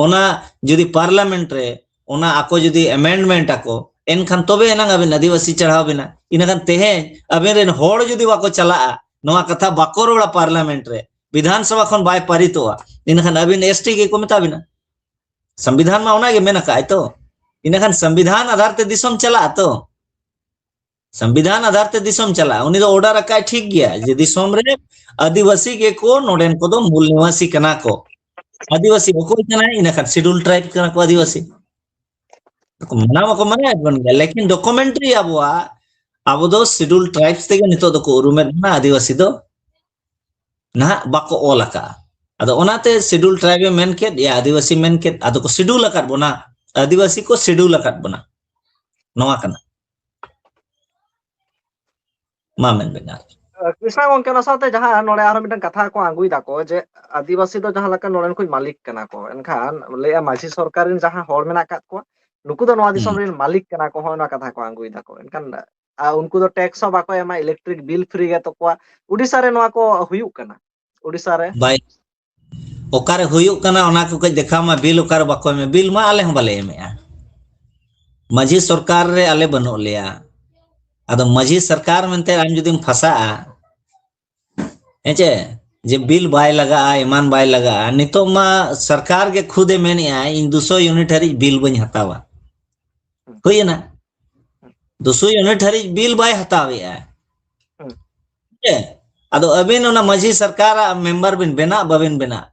ᱚᱱᱟ ᱡᱩᱫᱤ ᱯᱟᱨᱞᱟᱢᱮᱱᱴ ᱨᱮ ᱚᱱᱟ ᱟᱠᱚ ᱡᱩᱫᱤ ᱮᱢᱮᱱᱰᱢᱮᱱᱴ ᱟᱠᱚ, ᱮᱱᱠᱷᱟᱱ ᱛᱚᱵᱮ ᱮᱱᱟᱝ ᱟᱵᱤᱱ ᱟᱹᱫᱤᱵᱟᱹᱥᱤ ᱪᱟᱲᱦᱟᱣ ᱵᱤᱱᱟ᱾ ᱤᱱᱟᱹᱠᱷᱟᱱ ᱛᱮᱦᱮᱧ ᱟᱵᱤᱱ ᱨᱮᱱ ᱦᱚᱲ ᱡᱩᱫᱤ ᱵᱟᱠᱚ ᱪᱟᱞᱟᱜᱼᱟ, ᱱᱚᱣᱟ ᱠᱟᱛᱷᱟ ᱵᱟᱠᱚ ᱨᱚᱲᱟ ᱯᱟᱨᱞᱟᱢᱮᱱᱴ ᱨᱮ, ᱵᱤᱫᱷᱟᱱ ᱥᱚᱵᱷᱟ ᱠᱷᱚᱱ ᱵᱟᱭ ᱯᱟᱨᱤᱛᱚᱜᱼᱟ, ᱤᱱᱟᱹᱠᱷᱟᱱ ᱟᱵᱤᱱ ᱮᱥᱴᱤ ᱜᱮᱠᱚ ᱢᱮᱛᱟ ᱵᱤᱱᱟ᱾ ᱥᱚᱝᱵᱤᱫᱷᱟᱱ ᱢᱟ ᱚᱱᱟ ᱜᱮ ᱢᱮᱱ ᱟᱠᱟᱫ ᱛᱚ᱾ ᱤᱱᱟᱹᱠᱷᱟᱱ ᱥᱚᱝᱵᱤᱫᱷᱟᱱ ᱟᱫᱷᱟᱨ ᱛᱮ ᱫᱤᱥᱚᱢ ᱪᱟᱞᱟᱜᱼᱟ ᱛᱚ᱾ ᱥᱚᱝᱵᱤᱫᱷᱟᱱ ᱟᱫᱷᱟᱨ ᱛᱮ ᱫᱤᱥᱚᱢ ᱪᱟᱞᱟᱜᱼᱟ᱾ ᱩᱱᱤ ᱫᱚ ᱚᱨᱰᱟᱨ ᱟᱠᱟᱫ ᱴᱷᱤᱠ ᱜᱮᱭᱟ ᱡᱮ ᱫᱤᱥᱚᱢ ᱨᱮ ᱟᱹᱫᱤᱵᱟᱹᱥᱤ ᱜᱮᱠᱚ ᱱᱚᱰᱮᱱ ᱠᱚᱫᱚ ᱢᱩᱞ ᱱᱤᱣᱟᱥᱤ ᱠᱟᱱᱟ ᱠᱚ᱾ ᱟᱹᱫᱤᱵᱟᱹᱥᱤ ᱚᱠᱚᱭ ᱠᱟᱱᱟᱭ? ᱤᱱᱟᱹᱠᱷᱟᱱ ᱥᱤᱰᱩᱞ ᱴᱨᱟᱭᱤᱵ ᱠᱟᱱᱟ ᱠᱚ ᱟᱹᱫᱤᱵᱟᱹᱥᱤ᱾ ᱢᱟᱱᱟᱣ ᱢᱟᱠᱚ ᱢᱟᱱᱟᱣᱮᱫ ᱵᱚᱱ ᱜᱮᱭᱟ, ᱞᱮᱠᱤᱱ ᱰᱚᱠᱩᱢᱮᱱᱴᱨᱤ ᱟᱵᱚᱣᱟᱜ, ᱟᱵᱚ ᱫᱚ ᱥᱤᱰᱩᱞ ᱴᱨᱟᱭᱤᱵᱥ ᱛᱮᱜᱮ ᱱᱤᱛᱚᱜ ᱫᱚᱠᱚ ᱩᱨᱩᱢᱮᱫ ᱵᱚᱱᱟ, ᱟᱹᱫᱤᱵᱟᱹᱥᱤ ᱫᱚ ᱱᱟᱦᱟᱜ ᱵᱟᱠᱚ ᱚᱞ ᱟᱠᱟᱫᱼᱟ᱾ ᱟᱫᱚ ᱚᱱᱟᱛᱮ ᱥᱤᱰᱩᱞ ᱴᱨᱟᱭᱤᱵ ᱮ ᱢᱮᱱ ᱠᱮᱫ, ᱭᱟ ᱟᱹᱫᱤᱵᱟᱹᱥᱤ ᱢᱮᱱ ᱠᱮᱫ, ᱟᱫᱚ ᱠᱚ ᱥᱤᱰᱩᱞ ᱟᱠᱟᱫ ᱵᱚᱱᱟ, ᱟᱹᱫᱤᱵᱟᱹᱥᱤ ᱠᱚ ᱥᱤᱰᱩᱞ ᱟᱠᱟᱫ ᱵᱚᱱᱟ᱾ ᱱᱚᱣᱟ ᱠᱟᱱᱟ᱾ ᱢᱟ ᱢᱮᱱ ᱵᱮᱱ ᱟᱨ᱾ ᱠᱨᱤᱥᱱᱟ ᱜᱚᱝᱠᱮ, ᱚᱱᱟ ᱥᱟᱶᱛᱮ ᱡᱟᱦᱟᱸ ᱱᱚᱰᱮ ᱟᱨᱦᱚᱸ ᱢᱤᱫᱴᱟᱝ ᱠᱟᱛᱷᱟ ᱠᱚ ᱟᱬᱜᱩᱭ ᱫᱟᱠᱚ ᱡᱮ ᱟᱹᱫᱤᱵᱟᱹᱥᱤ ᱫᱚ ᱡᱟᱦᱟᱸ ᱞᱮᱠᱟ ᱱᱚᱰᱮᱱ ᱠᱚ ᱢᱟᱹᱞᱤᱠ ᱠᱟᱱᱟ ᱠᱚ, ᱮᱱᱠᱷᱟᱱ ᱞᱟᱹᱭᱟ ᱢᱟᱹᱡᱷᱤ ᱥᱚᱨᱠᱟᱨ ᱨᱮᱱ ᱡᱟᱦᱟᱸ ᱦᱚᱲ ᱢᱮᱱᱟᱜ ᱟᱠᱟᱫ ᱠᱚᱣᱟ, ᱱᱩᱠᱩ ᱫᱚ ᱱᱚᱣᱟ ᱫᱤᱥᱚᱢ ᱦᱩᱸ᱾ ᱨᱮᱱ ᱢᱟᱹᱞᱤᱠ ᱠᱟᱱᱟ ᱠᱚ, ᱦᱚᱸᱜᱼᱚ ᱱᱚᱣᱟ ᱠᱟᱛᱷᱟ ᱠᱚ ᱟᱬᱜᱩᱭ ᱫᱟᱠᱚ᱾ ᱮᱱᱠᱷᱟᱱ ᱟᱨ ᱩᱱᱠᱩ ᱫᱚ ᱴᱮᱠᱥ ᱦᱚᱸ ᱵᱟᱠᱚ ᱮᱢᱟ, ᱤᱞᱮᱠᱴᱨᱤᱠ ᱵᱤᱞ ᱯᱷᱨᱤ ᱜᱮ ᱛᱟᱠᱚᱣᱟ᱾ ᱩᱰᱤᱥᱟ ᱨᱮ ᱱᱚᱣᱟ ᱠᱚ ᱦᱩᱭᱩᱜ ᱠᱟᱱᱟ, ᱩᱰᱤᱥᱟ ᱨᱮ᱾ ᱵᱟᱭ, ᱚᱠᱟᱨᱮ ᱦᱩᱭᱩᱜ ᱠᱟᱱᱟ ᱚᱱᱟ ᱠᱚ ᱠᱟᱹᱡ ᱫᱮᱠᱷᱟᱣ ᱢᱟ, ᱵᱤᱞ ᱚᱠᱟᱨᱮ ᱵᱟᱠᱚ ᱮᱢᱮᱫ, ᱵᱤᱞ ᱢᱟ ᱟᱞᱮ ᱦᱚᱸ ᱵᱟᱞᱮ ᱮᱢᱮᱫᱼᱟ᱾ ᱢᱟᱹᱡᱷᱤ ᱥᱚᱨᱠᱟᱨ ᱨᱮ ᱟᱞᱮ ᱵᱟᱹᱱᱩᱜ ᱞᱮᱭᱟ, ᱟᱫᱚ ᱢᱟᱹᱡᱷᱤ ᱥᱚᱨᱠᱟᱨ ᱢᱮᱱᱛᱮ ᱟᱢ ᱡᱩᱫᱤᱢ ᱯᱷᱟᱥᱟᱜᱼᱟ, ᱦᱮᱸ ᱪᱮ, ᱡᱮ ᱵᱤᱞ ᱵᱟᱭ ᱞᱟᱜᱟᱜᱼᱟ, ᱮᱢᱟᱱ ᱵᱟᱭ ᱞᱟᱜᱟᱜᱼᱟ᱾ ᱱᱤᱛᱚᱜ ᱢᱟ ᱥᱚᱨᱠᱟᱨ ᱜᱮ ᱠᱷᱩᱫ ᱮ ᱢᱮᱱᱮᱜᱼᱟ, "ᱤᱧ ᱫᱩᱥᱚ ᱭᱩᱱᱤᱴ ᱦᱟᱹᱨᱤᱡ ᱵᱤᱞ ᱵᱟᱹᱧ ᱦᱟᱛᱟᱣᱟ᱾" ᱦᱩᱭᱮᱱᱟ, ᱫᱩᱥᱚ ᱭᱩᱱᱤᱴ ᱦᱟᱹᱨᱤᱡ ᱵᱤᱞ ᱵᱟᱭ ᱦᱟᱛᱟᱣᱮᱜᱼᱟ᱾ ᱦᱩᱸ᱾ ᱦᱮᱸ? ᱟᱫᱚ ᱟᱹᱵᱤᱱ ᱚᱱᱟ ᱢᱟᱹᱡᱷᱤ ᱥᱚᱨᱠᱟᱨᱟᱜ ᱢᱮᱢᱵᱟᱨ ᱵᱤᱱ ᱵᱮᱱᱟᱜ, ᱵᱟᱵᱤᱱ ᱵᱮᱱᱟᱜ,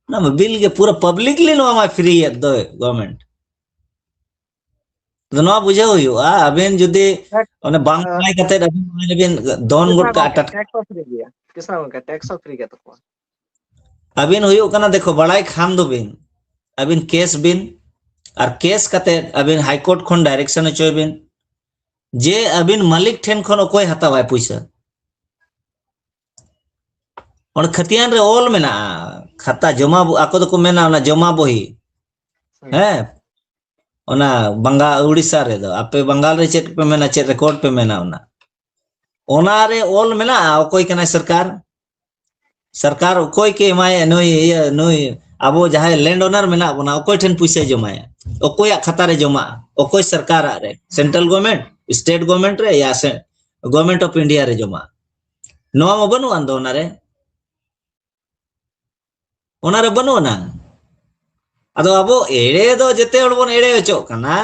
ᱚᱱᱟ ᱢᱟ ᱵᱤᱞ ᱜᱮ ᱯᱩᱨᱟᱹ ᱯᱟᱵᱽᱞᱤᱠᱞᱤ ᱱᱚᱣᱟ ᱢᱟᱭ ᱯᱷᱨᱤᱭᱮᱫ ᱫᱚᱭ ᱜᱚᱵᱷᱚᱨᱱᱢᱮᱱᱴ᱾ ᱟᱫᱚ ᱱᱚᱣᱟ ᱵᱩᱡᱷᱟᱹᱣ ᱦᱩᱭᱩᱜᱼᱟ, ᱟᱵᱤᱱ ᱡᱩᱫᱤ ᱴᱮᱠᱥ, ᱚᱱᱮ ᱵᱟᱝ ᱟᱸ, ᱵᱟᱲᱟᱭ ᱠᱟᱛᱮ ᱟᱵᱤᱱ ᱱᱚᱣᱟ ᱵᱤᱱ ᱫᱚᱱ ᱠᱤᱥᱱᱟ ᱜᱚᱫ ᱠᱟᱜᱼᱟ ᱜᱚᱝᱠᱮ, ᱴᱟᱴᱠᱟ᱾ ᱴᱮᱠᱥ ᱦᱚᱸ ᱯᱷᱨᱤ ᱜᱮᱭᱟ᱾ ᱠᱤᱥᱱᱟ ᱜᱚᱝᱠᱮ, ᱴᱮᱠᱥ ᱦᱚᱸ ᱯᱷᱨᱤ ᱜᱮ ᱛᱟᱠᱚᱣᱟ᱾ ᱟᱵᱤᱱ ᱦᱩᱭᱩᱜ ᱠᱟᱱᱟ, ᱫᱮᱠᱷᱚ, ᱵᱟᱲᱟᱭ ᱠᱷᱟᱱ ᱫᱚᱵᱤᱱ, ᱟᱵᱤᱱ ᱠᱮᱥ ᱵᱤᱱ, ᱟᱨ ᱠᱮᱥ ᱠᱟᱛᱮ ᱟᱵᱤᱱ ᱦᱟᱭ ᱠᱳᱨᱴ ᱠᱷᱚᱱ ᱰᱟᱭᱨᱮᱠᱥᱚᱱ ᱦᱚᱪᱚᱭ ᱵᱤᱱ ᱡᱮ ᱟᱵᱤᱱ ᱢᱟᱹᱞᱤᱠ ᱴᱷᱮᱱ ᱠᱷᱚᱱ ᱚᱠᱚᱭ ᱦᱟᱛᱟᱣᱟᱭ ᱯᱩᱭᱥᱟᱹ᱾ ᱚᱸᱰᱮ ᱠᱷᱟᱹᱛᱤᱭᱟᱱ ᱨᱮ ᱚᱞ ᱢᱮᱱᱟᱜᱼᱟ, ᱠᱷᱟᱛᱟ ᱡᱚᱢᱟ ᱵᱚ-, ᱟᱠᱚ ᱫᱚᱠᱚ ᱢᱮᱱᱟ ᱚᱱᱟ ᱡᱚᱢᱟ ᱵᱚᱦᱤ᱾ ᱦᱩᱸ᱾ ᱦᱮᱸ, ᱚᱱᱟ ᱵᱟᱝᱜᱟ-, ᱩᱲᱤᱥᱥᱟ ᱨᱮᱫᱚ, ᱟᱯᱮ ᱵᱟᱝᱜᱟᱞ ᱨᱮ ᱪᱮᱫ ᱯᱮ ᱢᱮᱱᱟ, ᱪᱮᱫ ᱨᱮᱠᱚᱨᱰ ᱯᱮ ᱢᱮᱱᱟ, ᱚᱱᱟ, ᱚᱱᱟ ᱨᱮ ᱚᱞ ᱢᱮᱱᱟᱜᱼᱟ ᱚᱠᱚᱭ ᱠᱟᱱᱟᱭ ᱥᱚᱨᱠᱟᱨ᱾ ᱥᱚᱨᱠᱟᱨ ᱚᱠᱚᱭ ᱠᱮ ᱮᱢᱟᱭᱟ, ᱱᱩᱭ, ᱤᱭᱟᱹ, ᱱᱩᱭ ᱟᱵᱚ ᱡᱟᱦᱟᱸᱭ ᱞᱮᱱᱰ ᱳᱱᱟᱨ ᱢᱮᱱᱟᱜ ᱵᱚᱱᱟ, ᱚᱠᱚᱭ ᱴᱷᱮᱱ ᱯᱩᱭᱥᱟᱹᱭ ᱡᱚᱢᱟᱭᱟ, ᱚᱠᱚᱭᱟᱜ ᱠᱷᱟᱛᱟ ᱨᱮ ᱡᱚᱢᱟᱜᱼᱟ, ᱚᱠᱚᱭ ᱥᱚᱨᱠᱟᱨᱟᱜ ᱨᱮ, ᱥᱮᱱᱴᱨᱟᱞ ᱜᱚᱵᱷᱚᱨᱱᱢᱮᱱᱴ, ᱥᱴᱮᱴ ᱜᱚᱵᱷᱚᱨᱱᱢᱮᱱᱴ ᱨᱮ, ᱭᱟ ᱥᱮ ᱜᱚᱵᱷᱚᱨᱱᱢᱮᱱᱴ ᱚᱯᱷ ᱤᱱᱰᱤᱭᱟ ᱨᱮ ᱡᱚᱢᱟᱜᱼᱟ᱾ ᱱᱚᱣᱟ ᱢᱟ ᱵᱟᱹᱱᱩᱜ ᱟᱱ ᱫᱚ ᱚᱱᱟᱨᱮ᱾ ᱚᱱᱟᱨᱮ ᱵᱟᱹᱱᱩᱜ ᱟᱱᱟᱝ᱾ ᱟᱫᱚ ᱟᱵᱚ ᱮᱲᱮ ᱫᱚ ᱡᱮᱛᱮ ᱦᱚᱲ ᱵᱚᱱ ᱮᱲᱮ ᱦᱚᱪᱚᱜ ᱠᱟᱱᱟ,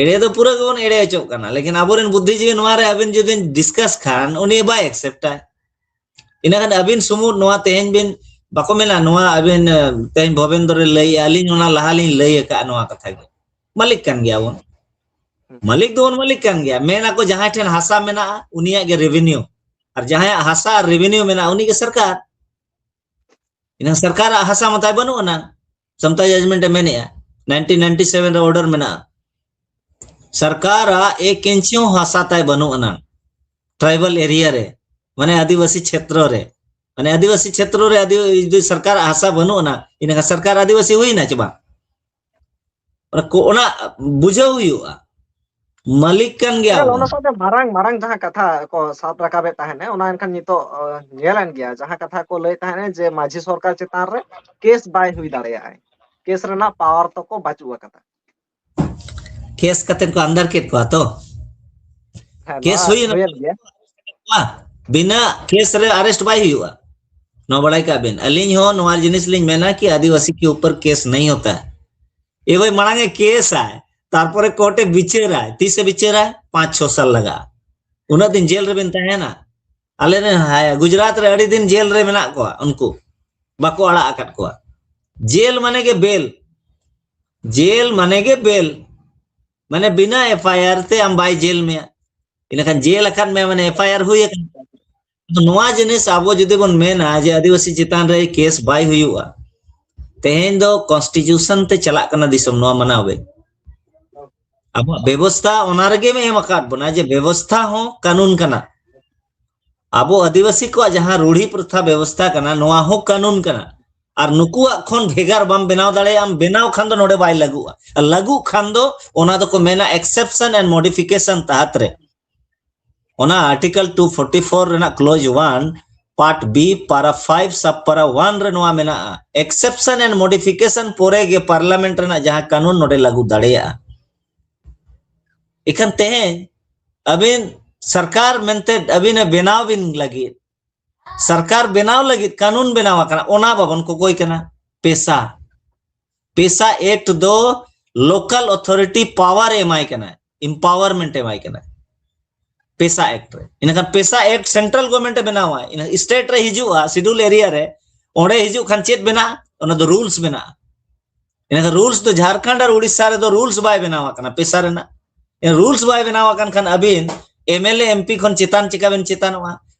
ᱮᱲᱮ ᱫᱚ ᱯᱩᱨᱟᱹ ᱜᱮᱵᱚᱱ ᱮᱲᱮ ᱦᱚᱪᱚᱜ ᱠᱟᱱᱟ, ᱞᱮᱠᱤᱱ ᱟᱵᱚᱨᱮᱱ ᱵᱩᱫᱽᱫᱷᱤᱡᱤᱵᱤ ᱱᱚᱣᱟ ᱨᱮ ᱟᱵᱤᱱ ᱡᱩᱫᱤ ᱵᱤᱱ ᱰᱤᱥᱠᱟᱥ ᱠᱷᱟᱱ, ᱩᱱᱤ ᱵᱟᱭ ᱮᱠᱥᱮᱯᱴᱟ᱾ ᱤᱱᱟᱹ ᱠᱷᱟᱱ ᱟᱹᱵᱤᱱ ᱥᱩᱢᱩᱫ ᱱᱚᱣᱟ ᱛᱮᱦᱮᱧ ᱵᱤᱱ, ᱵᱟᱠᱚ ᱢᱮᱱᱟ ᱱᱚᱣᱟ ᱟᱹᱵᱤᱱ, ᱮ, ᱛᱮᱦᱮᱧ ᱵᱷᱚᱵᱮᱱᱫᱨᱚ ᱨᱮ ᱞᱟᱹᱭᱮᱜᱼᱟ, ᱟᱹᱞᱤᱧ ᱚᱱᱟ ᱞᱟᱦᱟ ᱞᱤᱧ ᱞᱟᱹᱭ ᱟᱠᱟᱫᱼᱟ ᱱᱚᱣᱟ ᱠᱟᱛᱷᱟ ᱜᱮ᱾ ᱢᱟᱹᱞᱤᱠ ᱠᱟᱱ ᱜᱮᱭᱟ ᱵᱚᱱ᱾ ᱦᱩᱸ᱾ ᱢᱟᱹᱞᱤᱠ ᱫᱚᱵᱚᱱ ᱢᱟᱹᱞᱤᱠ ᱠᱟᱱ ᱜᱮᱭᱟ᱾ ᱢᱮᱱ ᱟᱠᱚ ᱡᱟᱦᱟᱸᱭ ᱴᱷᱮᱱ ᱦᱟᱥᱟ ᱢᱮᱱᱟᱜᱼᱟ, ᱩᱱᱤᱭᱟᱜ ᱜᱮ ᱨᱮᱵᱷᱮᱱᱤᱭᱩ᱾ ᱟᱨ ᱡᱟᱦᱟᱸᱭᱟᱜ ᱦᱟᱥᱟ ᱟᱨ ᱨᱮᱵᱷᱮᱱᱤᱭᱩ ᱢᱮᱱᱟᱜᱼᱟ, ᱩᱱᱤ ᱜᱮ ᱥᱚᱨᱠᱟᱨ᱾ ᱤᱱᱟᱹ ᱥᱚᱨᱠᱟᱨᱟᱜ ᱦᱟᱥᱟ ᱢᱟᱛᱟᱭ ᱵᱟᱹᱱᱩᱜ ᱟᱱᱟ᱾ ᱥᱟᱢᱛᱟ ᱡᱟᱡᱽᱢᱮᱱᱴ ᱮ ᱢᱮᱱᱮᱜᱼᱟ, ᱱᱟᱭᱤᱱᱴᱤᱱ ᱱᱟᱭᱤᱱᱴᱤ ᱥᱮᱵᱷᱮᱱ ᱨᱮ ᱚᱨᱰᱟᱨ ᱢᱮᱱᱟᱜᱼᱟ᱾ ᱥᱚᱨᱠᱟᱨᱟᱜ ᱮᱠ ᱤᱧᱪᱤ ᱦᱚᱸ ᱦᱟᱥᱟ ᱛᱟᱭ ᱵᱟᱹᱱᱩᱜ ᱟᱱᱟ᱾ ᱴᱨᱟᱭᱵᱟᱞ ᱮᱨᱤᱭᱟ ᱨᱮ, ᱢᱟᱱᱮ ᱟᱹᱫᱤᱵᱟᱹᱥᱤ ᱪᱷᱮᱛᱨᱚ ᱨᱮ, ᱢᱟᱱᱮ ᱟᱹᱫᱤᱵᱟᱹᱥᱤ ᱪᱷᱮᱛᱨᱚ ᱨᱮ ᱟᱹᱫᱤ-, ᱡᱩᱫᱤ ᱥᱚᱨᱠᱟᱨᱟᱜ ᱦᱟᱥᱟ ᱵᱟᱹᱱᱩᱜ ᱟᱱᱟ, ᱤᱱᱟᱹᱠᱷᱟᱱ ᱥᱚᱨᱠᱟᱨ ᱟᱹᱫᱤᱵᱟᱹᱥᱤ ᱦᱩᱭᱱᱟ ᱪᱮ ᱵᱟᱝ? ᱚᱱᱟ ᱠᱚ, ᱚᱱᱟ ᱵᱩᱡᱷᱟᱹᱣ ᱦᱩᱭᱩᱜᱼᱟ᱾ ᱢᱟᱹᱞᱤᱠ ᱠᱟᱱ ᱜᱮᱭᱟ ᱧᱮᱞ, ᱵᱚᱱ᱾ ᱚᱱᱟ ᱥᱟᱶᱛᱮ ᱢᱟᱨᱟᱝ, ᱢᱟᱨᱟᱝ ᱡᱟᱦᱟᱸ ᱠᱟᱛᱷᱟ ᱠᱚ ᱥᱟᱵ ᱨᱟᱠᱟᱵᱮᱫ ᱛᱟᱦᱮᱱᱟ, ᱚᱱᱟ ᱮᱱᱠᱷᱟᱱ ᱱᱤᱛᱚᱜ, ᱚ, ᱧᱮᱞᱮᱱ ᱜᱮᱭᱟ, ᱡᱟᱦᱟᱸ ᱠᱟᱛᱷᱟ ᱠᱚ ᱞᱟᱹᱭ ᱛᱟᱦᱮᱱᱟ ᱡᱮ ᱢᱟᱹᱡᱷᱤ ᱥᱚᱨᱠᱟᱨ ᱪᱮᱛᱟᱱ ᱨᱮ ᱠᱮᱥ ᱵᱟᱭ ᱦᱩᱭ ᱫᱟᱲᱮᱭᱟᱜᱼᱟ, ᱠᱮᱥ ᱨᱮᱱᱟᱜ ᱯᱟᱣᱟᱨ ᱛᱟᱠᱚ ᱵᱟᱹᱪᱩᱜ ᱟᱠᱟᱫᱟ᱾ ᱠᱮᱥ ᱠᱟᱛᱮ ᱠᱚ ᱟᱱᱫᱟᱨ ᱠᱮᱫ ᱠᱚᱣᱟ ᱛᱚ᱾ ᱦᱮᱸ, ᱠᱮᱥ ᱱᱚᱣᱟ ᱦᱩᱭᱮᱱᱟ᱾ ᱦᱩᱭᱮᱱ ᱜᱮᱭᱟ᱾ ᱵᱤᱱᱟᱹ ᱠᱮᱥ ᱨᱮ ᱟᱨᱮᱥᱴ ᱵᱟᱭ ᱦᱩᱭᱩᱜᱼᱟ᱾ ᱱᱚᱣᱟ ᱵᱟᱲᱟᱭ ᱠᱟᱜ ᱵᱤᱱ, ᱟᱹᱞᱤᱧ ᱦᱚᱸ ᱱᱚᱣᱟ ᱡᱤᱱᱤᱥ ᱞᱤᱧ ᱢᱮᱱᱟ ᱠᱤ ᱟᱹᱫᱤᱵᱟᱹᱥᱤ ᱠᱮ ᱩᱯᱚᱨ ᱠᱮᱥ ᱱᱟᱦᱤ ᱦᱳᱛᱟ ᱦᱮ᱾ ᱮ ᱵᱷᱟᱭ, ᱢᱟᱲᱟᱝ ᱮ ᱠᱮᱥ ᱟᱭ, ᱛᱟᱨᱯᱚᱨᱮ ᱠᱳᱨᱴ ᱮ ᱵᱤᱪᱟᱹᱨᱟᱭ᱾ ᱛᱤᱥ ᱮ ᱵᱤᱪᱟᱹᱨᱟᱭ? ᱯᱟᱸᱪ ᱪᱷᱚ ᱥᱟᱞ ᱞᱟᱜᱟᱜᱼᱟ᱾ ᱩᱱᱟᱹᱜ ᱫᱤᱱ ᱡᱮᱞ ᱨᱮᱵᱤᱱ ᱛᱟᱦᱮᱱᱟ? ᱟᱞᱮ ᱨᱮᱱ ᱦᱟᱭ, ᱜᱩᱡᱽᱨᱟᱴ ᱨᱮ ᱟᱹᱰᱤ ᱫᱤᱱ ᱡᱮᱞ ᱨᱮ ᱢᱮᱱᱟᱜ ᱠᱚᱣᱟ, ᱩᱱᱠᱩ ᱵᱟᱠᱚ ᱟᱲᱟᱜ ᱟᱠᱟᱫ ᱠᱚᱣᱟ᱾ ᱡᱮᱞ ᱢᱟᱱᱮ ᱜᱮ ᱵᱮᱞ, ᱡᱮᱞ ᱢᱟᱱᱮ ᱜᱮ ᱵᱮᱞ, ᱢᱟᱱᱮ ᱵᱤᱱᱟ ᱮᱯᱷ ᱟᱭ ᱟᱨ ᱛᱮ ᱟᱢ ᱵᱟᱭ ᱡᱮᱞ ᱢᱮᱭᱟ᱾ ᱤᱱᱟᱹᱠᱷᱟᱱ ᱡᱮᱞ ᱟᱠᱟᱫ ᱢᱮᱭᱟ ᱢᱟᱱᱮ ᱮᱯᱷ ᱟᱭ ᱟᱨ ᱦᱩᱭ ᱟᱠᱟᱱ ᱛᱟᱭᱟ᱾ ᱟᱫᱚ ᱱᱚᱣᱟ ᱡᱤᱱᱤᱥ ᱟᱵᱚ ᱡᱩᱫᱤ ᱵᱚᱱ ᱢᱮᱱᱟ ᱡᱮ ᱟᱹᱫᱤᱵᱟᱹᱥᱤ ᱪᱮᱛᱟᱱ ᱨᱮ ᱠᱮᱥ ᱵᱟᱭ ᱦᱩᱭᱩᱜᱼᱟ, ᱛᱮᱦᱮᱧ ᱫᱚ ᱠᱚᱱᱥᱴᱤᱴᱤᱭᱩᱥᱚᱱ ᱛᱮ ᱪᱟᱞᱟᱜ ᱠᱟᱱᱟ ᱫᱤᱥᱚᱢ, ᱱᱚᱣᱟ ᱢᱟᱱᱟᱣ ᱵᱮᱱ᱾ ᱟᱵᱚᱣᱟᱜ ᱵᱮᱵᱚᱥᱛᱷᱟ ᱚᱱᱟ ᱨᱮᱜᱮ ᱮᱢ ᱟᱠᱟᱫ ᱵᱚᱱᱟ ᱡᱮ ᱵᱮᱵᱚᱥᱛᱷᱟ ᱦᱚᱸ ᱠᱟᱹᱱᱩᱱ ᱠᱟᱱᱟ᱾ ᱟᱵᱚ ᱟᱹᱫᱤᱵᱟᱹᱥᱤ ᱠᱚᱣᱟᱜ ᱡᱟᱦᱟᱸ ᱨᱩᱲᱦᱤ ᱯᱨᱚᱛᱷᱟ ᱵᱮᱵᱚᱥᱛᱷᱟ ᱠᱟᱱᱟ, ᱱᱚᱣᱟ ᱦᱚᱸ ᱠᱟᱹᱱᱩᱱ ᱠᱟᱱᱟ᱾ ᱟᱨ ᱱᱩᱠᱩᱣᱟᱜ ᱠᱷᱚᱱ ᱵᱷᱮᱜᱟᱨ ᱵᱟᱢ ᱵᱮᱱᱟᱣ ᱫᱟᱲᱮᱭᱟᱜᱼᱟ, ᱟᱢ ᱵᱮᱱᱟᱣ ᱠᱷᱟᱱ ᱫᱚ ᱱᱚᱰᱮ ᱵᱟᱭ ᱞᱟᱹᱜᱩᱜᱼᱟ᱾ ᱟᱨ ᱞᱟᱹᱜᱩᱜ ᱠᱷᱟᱱ ᱫᱚ ᱚᱱᱟ ᱫᱚᱠᱚ ᱢᱮᱱᱟ exception and modification ᱛᱟᱦᱟᱛ ᱨᱮ᱾ ᱚᱱᱟ Article two forty four ᱨᱮᱱᱟᱜ clause one, part B, para five, sub para one ᱨᱮ ᱱᱚᱣᱟ ᱢᱮᱱᱟᱜᱼᱟ, exception and modification ᱯᱚᱨᱮ ᱜᱮ parliament ᱨᱮᱱᱟᱜ ᱡᱟᱦᱟᱸ ᱠᱟᱹᱱᱩᱱ ᱱᱚᱰᱮ ᱞᱟᱹᱜᱩ ᱫᱟᱲᱮᱭᱟᱜᱼᱟ᱾ ᱮᱠᱷᱟᱱ ᱛᱮᱦᱮᱧ ᱟᱹᱵᱤᱱ ᱥᱚᱨᱠᱟᱨ ᱢᱮᱱᱛᱮ ᱟᱹᱵᱤᱱ ᱮ ᱵᱮᱱᱟᱣ ᱵᱤᱱ ᱞᱟᱹᱜᱤᱫ, ᱥᱚᱨᱠᱟᱨ ᱵᱮᱱᱟᱣ ᱞᱟᱹᱜᱤᱫ ᱠᱟᱹᱱᱩᱱ ᱵᱮᱱᱟᱣ ᱟᱠᱟᱱᱟ, ᱚᱱᱟ ᱵᱟᱵᱚᱱ ᱠᱚᱠᱚᱭ ᱠᱟᱱᱟ᱾ ᱯᱮᱥᱟ, ᱯᱮᱥᱟ ᱮᱠᱴ ᱫᱚ local authority power ᱮᱢᱟᱭ ᱠᱟᱱᱟ, empowerment ᱮᱢᱟᱭ ᱠᱟᱱᱟ ᱯᱮᱥᱟ ᱮᱠᱴ ᱨᱮ᱾ ᱤᱱᱟᱹᱠᱷᱟᱱ ᱯᱮᱥᱟ ᱮᱠᱴ central government ᱮ ᱵᱮᱱᱟᱣᱟ, ᱤᱱᱟᱹ state ᱨᱮ ᱦᱤᱡᱩᱜᱼᱟ, schedule area ᱨᱮ, ᱚᱸᱰᱮ ᱦᱤᱡᱩᱜ ᱠᱷᱟᱱ ᱪᱮᱫ ᱵᱮᱱᱟᱜᱼᱟ? ᱚᱱᱟ ᱫᱚ ᱨᱩᱞᱥ ᱵᱮᱱᱟᱜᱼᱟ᱾ ᱤᱱᱟᱹᱠᱷᱟᱱ ᱨᱩᱞᱥ ᱫᱚ ᱡᱷᱟᱲᱠᱷᱚᱸᱰ ᱟᱨ ᱩᱲᱤᱥᱥᱟ ᱨᱮᱫᱚ ᱨᱩᱞᱥ ᱵᱟᱭ ᱵᱮᱱᱟᱣ ᱟᱠᱟᱱᱟ ᱯᱮᱥᱟ ᱨᱮᱱᱟᱜ᱾ ᱨᱩᱞᱥ ᱵᱟᱭ ᱵᱮᱱᱟᱣ ᱟᱠᱟᱱ ᱠᱷᱟᱱ ᱟᱹᱵᱤᱱ M L A, M P ᱠᱷᱚᱱ ᱪᱮᱛᱟᱱ ᱪᱤᱠᱟ ᱵᱮᱱ ᱪᱮᱛᱟᱱᱚᱜᱼᱟ?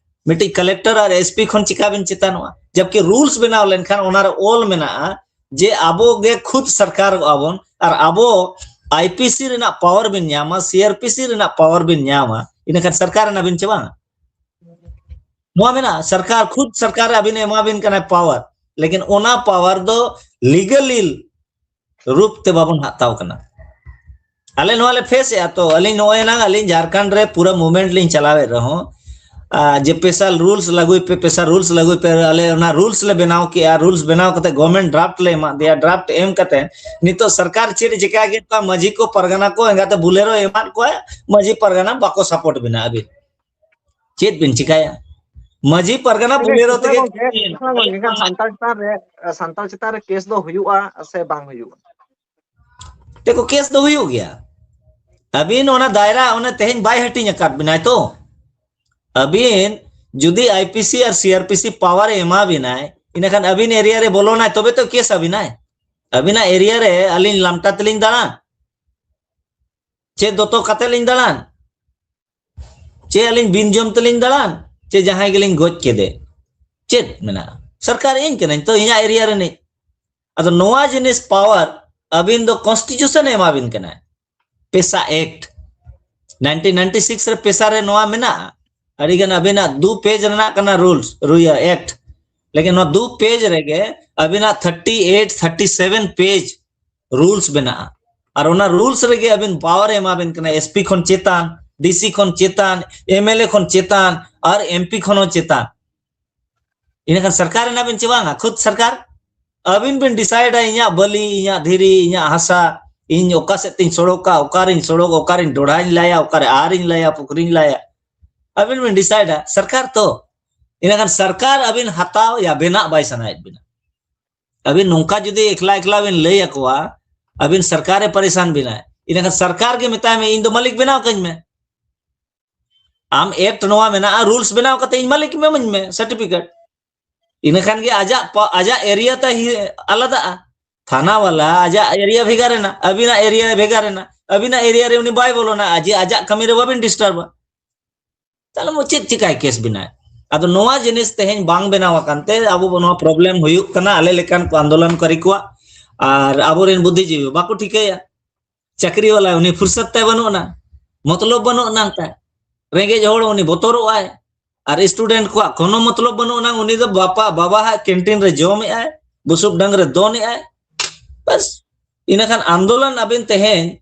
ᱢᱤᱫᱴᱤᱡ ᱠᱟᱞᱮᱠᱴᱚᱨ ᱟᱨ ᱮᱥ ᱯᱤ ᱠᱷᱚᱱ ᱪᱤᱠᱟ ᱵᱮᱱ ᱪᱮᱛᱟᱱᱚᱜᱼᱟ? ᱡᱟᱵᱠᱤ ᱨᱩᱞᱥ ᱵᱮᱱᱟᱣ ᱞᱮᱱᱠᱷᱟᱱ ᱚᱱᱟᱨᱮ ᱚᱞ ᱢᱮᱱᱟᱜᱼᱟ ᱡᱮ ᱟᱵᱚ ᱜᱮ ᱠᱷᱩᱫ ᱥᱚᱨᱠᱟᱨᱚᱜᱼᱟ ᱵᱚᱱ ᱟᱨ ᱟᱵᱚ ᱟᱭ ᱯᱤ ᱥᱤ ᱨᱮᱱᱟᱜ ᱯᱟᱣᱟᱨ ᱵᱤᱱ ᱧᱟᱢᱟ, ᱥᱤ ᱟᱨ ᱯᱤ ᱥᱤ ᱨᱮᱱᱟᱜ ᱯᱟᱣᱟᱨ ᱵᱤᱱ ᱧᱟᱢᱟ, ᱤᱱᱟᱹᱠᱷᱟᱱ ᱥᱚᱨᱠᱟᱨ ᱮᱱᱟ ᱵᱤᱱ ᱪᱮ ᱵᱟᱝ? ᱱᱚᱣᱟ ᱢᱮᱱᱟᱜᱼᱟ, ᱥᱚᱨᱠᱟᱨ ᱠᱷᱩᱫ ᱥᱚᱨᱠᱟᱨ ᱟᱹᱵᱤᱱ ᱮ ᱮᱢᱟ ᱵᱤᱱ ᱠᱟᱱᱟ ᱯᱟᱣᱟᱨ, ᱞᱮᱠᱤᱱ ᱚᱱᱟ ᱯᱟᱣᱟᱨ ᱫᱚ ᱞᱤᱜᱟᱞᱤ ᱨᱩᱯ ᱛᱮ ᱵᱟᱵᱚᱱ ᱦᱟᱛᱟᱣ ᱠᱟᱱᱟ᱾ ᱟᱞᱮ ᱱᱚᱣᱟ ᱞᱮ ᱯᱷᱮᱥ ᱮᱫᱼᱟ᱾ ᱛᱚ ᱟᱹᱞᱤᱧ ᱱᱚᱜᱼᱚᱭ ᱮᱱᱟᱝ ᱟᱹᱞᱤᱧ ᱡᱷᱟᱲᱠᱷᱚᱸᱰ ᱨᱮ ᱯᱩᱨᱟᱹ ᱢᱩᱵᱷᱢᱮᱱᱴ ᱞᱤᱧ ᱪᱟᱞᱟᱣᱮᱫ ᱨᱮᱦᱚᱸ, ᱟᱨ ᱡᱮ ᱯᱮᱥᱟ ᱨᱩᱞᱥ ᱞᱟᱹᱜᱩᱭ ᱯᱮ, ᱯᱮᱥᱟ ᱨᱩᱞᱥ ᱞᱟᱹᱜᱩᱭ ᱯᱮ, ᱟᱞᱮ ᱚᱱᱟ ᱨᱩᱞᱥ ᱞᱮ ᱵᱮᱱᱟᱣ ᱠᱮᱜᱼᱟ, ᱨᱩᱞᱥ ᱵᱮᱱᱟᱣ ᱠᱟᱛᱮ ᱜᱚᱵᱷᱚᱨᱱᱢᱮᱱᱴ ᱰᱨᱟᱯᱴ ᱞᱮ ᱮᱢᱟᱫ ᱫᱮᱭᱟ, ᱰᱨᱟᱯᱴ ᱮᱢ ᱠᱟᱛᱮ ᱱᱤᱛᱚᱜ ᱥᱚᱨᱠᱟᱨ ᱪᱮᱫ ᱮ ᱪᱤᱠᱟ ᱠᱮᱫ ᱠᱚᱣᱟ, ᱢᱟᱹᱡᱷᱤ ᱠᱚ ᱯᱟᱨᱜᱟᱱᱟ ᱠᱚ ᱮᱸᱜᱟᱛᱮ ᱵᱩᱞᱮᱨᱳ ᱮᱢᱟᱫ ᱠᱚᱣᱟ, ᱢᱟᱹᱡᱷᱤ ᱯᱟᱨᱜᱟᱱᱟ ᱵᱟᱠᱚ ᱥᱟᱯᱳᱨᱴ ᱵᱮᱱᱟ᱾ ᱟᱹᱵᱤᱱ ᱪᱮᱫ ᱵᱤᱱ ᱪᱤᱠᱟᱭᱟ? ᱢᱟᱹᱡᱷᱤ ᱯᱟᱨᱜᱟᱱᱟ ᱵᱚᱞᱮᱨᱳ ᱛᱮᱜᱮ᱾ ᱜᱚᱝᱠᱮ, ᱜᱚᱝᱠᱮ, ᱥᱟᱱᱛᱟᱲ ᱪᱮᱛᱟᱱ ᱨᱮ ᱥᱟᱱᱛᱟᱲ ᱪᱮᱛᱟᱱ ᱨᱮ ᱠᱮᱥ ᱫᱚ ᱦᱩᱭᱩᱜᱼᱟ ᱥᱮ ᱵᱟᱝ ᱦᱩᱭᱩᱜᱼᱟ? ᱛᱮᱠᱚ ᱠᱮᱥ ᱫᱚ ᱦᱩᱭᱩᱜ ᱜᱮᱭᱟ᱾ ᱟᱹᱵᱤᱱ ᱚᱱᱟ ᱫᱟᱭᱨᱟ ᱚᱱᱟ ᱛᱮᱦᱮᱧ ᱵᱟᱭ ᱦᱟᱹᱴᱤᱧ ᱟᱠᱟᱫ ᱵᱤᱱᱟᱭ ᱛᱚ᱾ ᱟᱹᱵᱤᱱ ᱡᱩᱫᱤ ᱟᱭᱯᱤᱥᱤ ᱟᱨ ᱥᱤᱟᱨᱯᱤᱥᱤ ᱯᱟᱣᱟᱨ ᱮ ᱮᱢᱟ ᱵᱤᱱᱟᱭ, ᱤᱱᱟᱹᱠᱷᱟᱱ ᱟᱹᱵᱤᱱ ᱮᱨᱤᱭᱟ ᱨᱮ ᱵᱚᱞᱚᱱᱟᱭ, ᱛᱚᱵᱮ ᱛᱚ ᱠᱮᱥ ᱟᱹᱵᱤᱱᱟᱭ᱾ ᱟᱹᱵᱤᱱᱟᱜ ᱮᱨᱤᱭᱟ ᱨᱮ ᱟᱹᱞᱤᱧ ᱞᱟᱢᱴᱟ ᱛᱮᱞᱤᱧ ᱫᱟᱬᱟᱱ, ᱪᱮ ᱫᱚᱛᱚ ᱠᱟᱛᱮ ᱞᱤᱧ ᱫᱟᱬᱟᱱ, ᱪᱮ ᱟᱹᱞᱤᱧ ᱵᱤᱱ ᱡᱚᱢ ᱛᱮᱞᱤᱧ ᱫᱟᱬᱟᱱ, ᱪᱮ ᱡᱟᱦᱟᱸᱭ ᱜᱮᱞᱤᱧ ᱜᱚᱡ ᱠᱮᱫᱮ, ᱪᱮᱫ ᱢᱮᱱᱟᱜᱼᱟ? ᱥᱚᱨᱠᱟᱨ ᱤᱧ ᱠᱟᱹᱱᱟᱹᱧ ᱛᱚ, ᱤᱧᱟᱹᱜ ᱮᱨᱤᱭᱟ ᱨᱤᱱᱤᱡ᱾ ᱟᱫᱚ ᱱᱚᱣᱟ ᱡᱤᱱᱤᱥ ᱯᱟᱣᱟᱨ ᱟᱹᱵᱤᱱ ᱫᱚ ᱠᱚᱱᱥᱴᱤᱴᱤᱭᱩᱥᱚᱱ ᱮ ᱮᱢᱟ ᱵᱤᱱ ᱠᱟᱱᱟ, ᱯᱮᱥᱟ ᱮᱠᱴ᱾ ᱱᱟᱭᱤᱱᱴᱤᱱ ᱱᱟᱭᱤᱱᱴᱤ ᱥᱤᱠᱥ ᱨᱮ ᱯᱮᱥᱟ ᱨᱮ ᱱᱚᱣᱟ ᱢᱮᱱᱟᱜᱼᱟ᱾ ᱟᱹᱰᱤ ᱜᱟᱱ ᱟᱹᱵᱤᱱᱟᱜ ᱫᱩ ᱯᱮᱡᱽ ᱨᱮᱱᱟᱜ ᱠᱟᱱᱟ ᱨᱩᱞᱥ, ᱨᱩᱭᱟ ᱮᱠᱴ᱾ ᱞᱮᱠᱤᱱ ᱱᱚᱣᱟ ᱫᱩ ᱯᱮᱡᱽ ᱨᱮᱜᱮ ᱟᱹᱵᱤᱱᱟᱜ thirty eight, thirty seven page rules ᱢᱮᱱᱟᱜᱼᱟ᱾ ᱟᱨ ᱚᱱᱟ ᱨᱩᱞᱥ ᱨᱮᱜᱮ ᱟᱹᱵᱤᱱ ᱯᱟᱣᱟᱨ ᱮ ᱮᱢᱟ ᱵᱤᱱ ᱠᱟᱱᱟ, ᱮᱥᱯᱤ ᱠᱷᱚᱱ ᱪᱮᱛᱟᱱ, ᱰᱤᱥᱤ ᱠᱷᱚᱱ ᱪᱮᱛᱟᱱ, ᱮᱢᱮᱞᱮ ᱠᱷᱚᱱ ᱪᱮᱛᱟᱱ, ᱟᱨ ᱮᱢᱯᱤ ᱠᱷᱚᱱ ᱦᱚᱸ ᱪᱮᱛᱟᱱ᱾ ᱤᱱᱟᱹᱠᱷᱟᱱ ᱥᱚᱨᱠᱟᱨ ᱮᱱᱟ ᱵᱤᱱ ᱪᱮ ᱵᱟᱝᱟ? ᱠᱷᱩᱫ ᱥᱚᱨᱠᱟᱨ᱾ ᱟᱹᱵᱤᱱ ᱵᱤᱱ ᱰᱤᱥᱟᱭᱤᱰᱟ, ᱤᱧᱟᱹᱜ ᱵᱟᱹᱞᱤ, ᱤᱧᱟᱹᱜ ᱫᱷᱤᱨᱤ, ᱤᱧᱟᱹᱜ ᱦᱟᱥᱟ, ᱤᱧ ᱚᱠᱟ ᱥᱮᱫ ᱛᱤᱧ ᱥᱚᱲᱚᱠᱟ, ᱚᱠᱟᱨᱤᱧ ᱥᱚᱲᱚᱠ, ᱚᱠᱟᱨᱤᱧ ᱰᱚᱲᱦᱟᱧ ᱞᱟᱭᱟ, ᱚᱠᱟᱨᱮ ᱟᱨᱤᱧ ᱞᱟᱭᱟ, ᱯᱩᱠᱷᱨᱤᱧ ᱞᱟᱭᱟ᱾ ᱟᱹᱵᱤᱱ ᱵᱤᱱ ᱰᱤᱥᱟᱭᱤᱰᱟ, ᱥᱚᱨᱠᱟᱨ ᱛᱚ᱾ ᱤᱱᱟᱹᱠᱷᱟᱱ ᱥᱚᱨᱠᱟᱨ ᱟᱹᱵᱤᱱ ᱦᱟᱛᱟᱣ ᱭᱟ ᱵᱮᱱᱟᱜ ᱵᱟᱭ ᱥᱟᱱᱟᱭᱮᱫ ᱵᱤᱱᱟ᱾ ᱟᱹᱵᱤᱱ ᱱᱚᱝᱠᱟ ᱡᱩᱫᱤ ᱮᱠᱞᱟ ᱮᱠᱞᱟ ᱵᱤᱱ ᱞᱟᱹᱭ ᱟᱠᱚᱣᱟ, ᱟᱹᱵᱤᱱ ᱥᱚᱨᱠᱟᱨᱮ ᱯᱟᱨᱤᱥᱟᱱ ᱵᱤᱱᱟ, ᱤᱱᱟᱹᱠᱷᱟᱱ ᱥᱚᱨᱠᱟᱨ ᱜᱮ ᱢᱮᱛᱟᱭ ᱢᱮ, "ᱤᱧ ᱫᱚ ᱢᱟᱹᱞᱤᱠ ᱵᱮᱱᱟᱣ ᱠᱟᱹᱧ ᱢᱮ᱾ ᱟᱢ ᱮᱠᱴ ᱱᱚᱣᱟ ᱢᱮᱱᱟᱜᱼᱟ, ᱨᱩᱞᱥ ᱵᱮᱱᱟᱣ ᱠᱟᱛᱮ ᱤᱧ ᱢᱟᱹᱞᱤᱠ ᱤᱢᱟᱹᱧ ᱢᱮ, ᱥᱟᱨᱴᱤᱯᱷᱤᱠᱮᱴ᱾" ᱤᱱᱟᱹᱠᱷᱟᱱ ᱜᱮ ᱟᱡᱟᱜ ᱯᱟ-, ᱟᱡᱟᱜ ᱮᱨᱤᱭᱟ ᱛᱟᱭ ᱦᱤ-, ᱟᱞᱟᱫᱟᱜᱼᱟ᱾ ᱛᱷᱟᱱᱟ ᱣᱟᱞᱟ ᱟᱡᱟᱜ ᱮᱨᱤᱭᱟ ᱵᱷᱮᱜᱟᱨ ᱮᱱᱟ, ᱟᱹᱵᱤᱱᱟᱜ ᱮᱨᱤᱭᱟ ᱵᱷᱮᱜᱟᱨ ᱮᱱᱟ᱾ ᱟᱹᱵᱤᱱᱟᱜ ᱮᱨᱤᱭᱟ ᱨᱮ ᱩᱱᱤ ᱵᱟᱭ ᱵᱚᱞᱚᱱᱟ, ᱟᱡ ᱟᱡᱟᱜ ᱠᱟᱹᱢᱤ ᱨᱮ ᱵᱟᱵᱤᱱ ᱰᱤᱥᱴᱟᱨᱵᱟ᱾ ᱛᱟᱦᱞᱮ ᱢᱟ ᱪᱮᱫ ᱪᱤᱠᱟᱭ ᱠᱮᱥ ᱵᱮᱱᱟᱣ? ᱟᱫᱚ ᱱᱚᱣᱟ ᱡᱤᱱᱤᱥ ᱛᱮᱦᱮᱧ ᱵᱟᱝ ᱵᱮᱱᱟᱣ ᱟᱠᱟᱱ ᱛᱮ ᱟᱵᱚ ᱱᱚᱣᱟ ᱯᱨᱚᱵᱞᱮᱢ ᱦᱩᱭᱩᱜ ᱠᱟᱱᱟ, ᱟᱞᱮ ᱞᱮᱠᱟᱱ ᱠᱚ ᱟᱱᱫᱳᱞᱚᱱᱠᱟᱨᱤ ᱠᱚᱣᱟᱜ᱾ ᱟᱨ ᱟᱵᱚᱨᱮᱱ ᱵᱩᱫᱽᱫᱷᱤᱡᱤᱵᱤ ᱵᱟᱠᱚ ᱴᱷᱤᱠᱟᱹᱭᱟ᱾ ᱪᱟᱹᱠᱨᱤ ᱣᱟᱞᱟ ᱩᱱᱤ ᱯᱷᱩᱨᱥᱚᱛ ᱛᱟᱭ ᱵᱟᱹᱱᱩᱜ ᱟᱱᱟ, ᱢᱚᱛᱞᱚᱵ ᱵᱟᱹᱱᱩᱜ ᱟᱱᱟ ᱛᱟᱭ᱾ ᱨᱮᱸᱜᱮᱡ ᱦᱚᱲ ᱩᱱᱤ ᱵᱚᱛᱚᱨᱚᱜ ᱟᱭ᱾ ᱟᱨ ᱥᱴᱩᱰᱮᱱᱴ ᱠᱚᱣᱟᱜ ᱠᱳᱱᱳ ᱢᱚᱛᱞᱚᱵ ᱵᱟᱹᱱᱩᱜ ᱟᱱᱟ, ᱩᱱᱤ ᱫᱚ ᱵᱟᱯᱟ, ᱵᱟᱵᱟ ᱦᱟᱜ ᱠᱮᱱᱴᱤᱱ ᱨᱮ ᱡᱚᱢᱮᱜ ᱟᱭ, ᱵᱩᱥᱩᱵ ᱰᱟᱝ ᱨᱮ ᱫᱚᱱᱮᱜ ᱟᱭ᱾ ᱵᱟᱥ, ᱤᱱᱟᱹᱠᱷᱟᱱ ᱟᱱᱫᱳᱞᱚᱱ ᱟᱵᱤᱱ ᱛᱮᱦᱮᱧ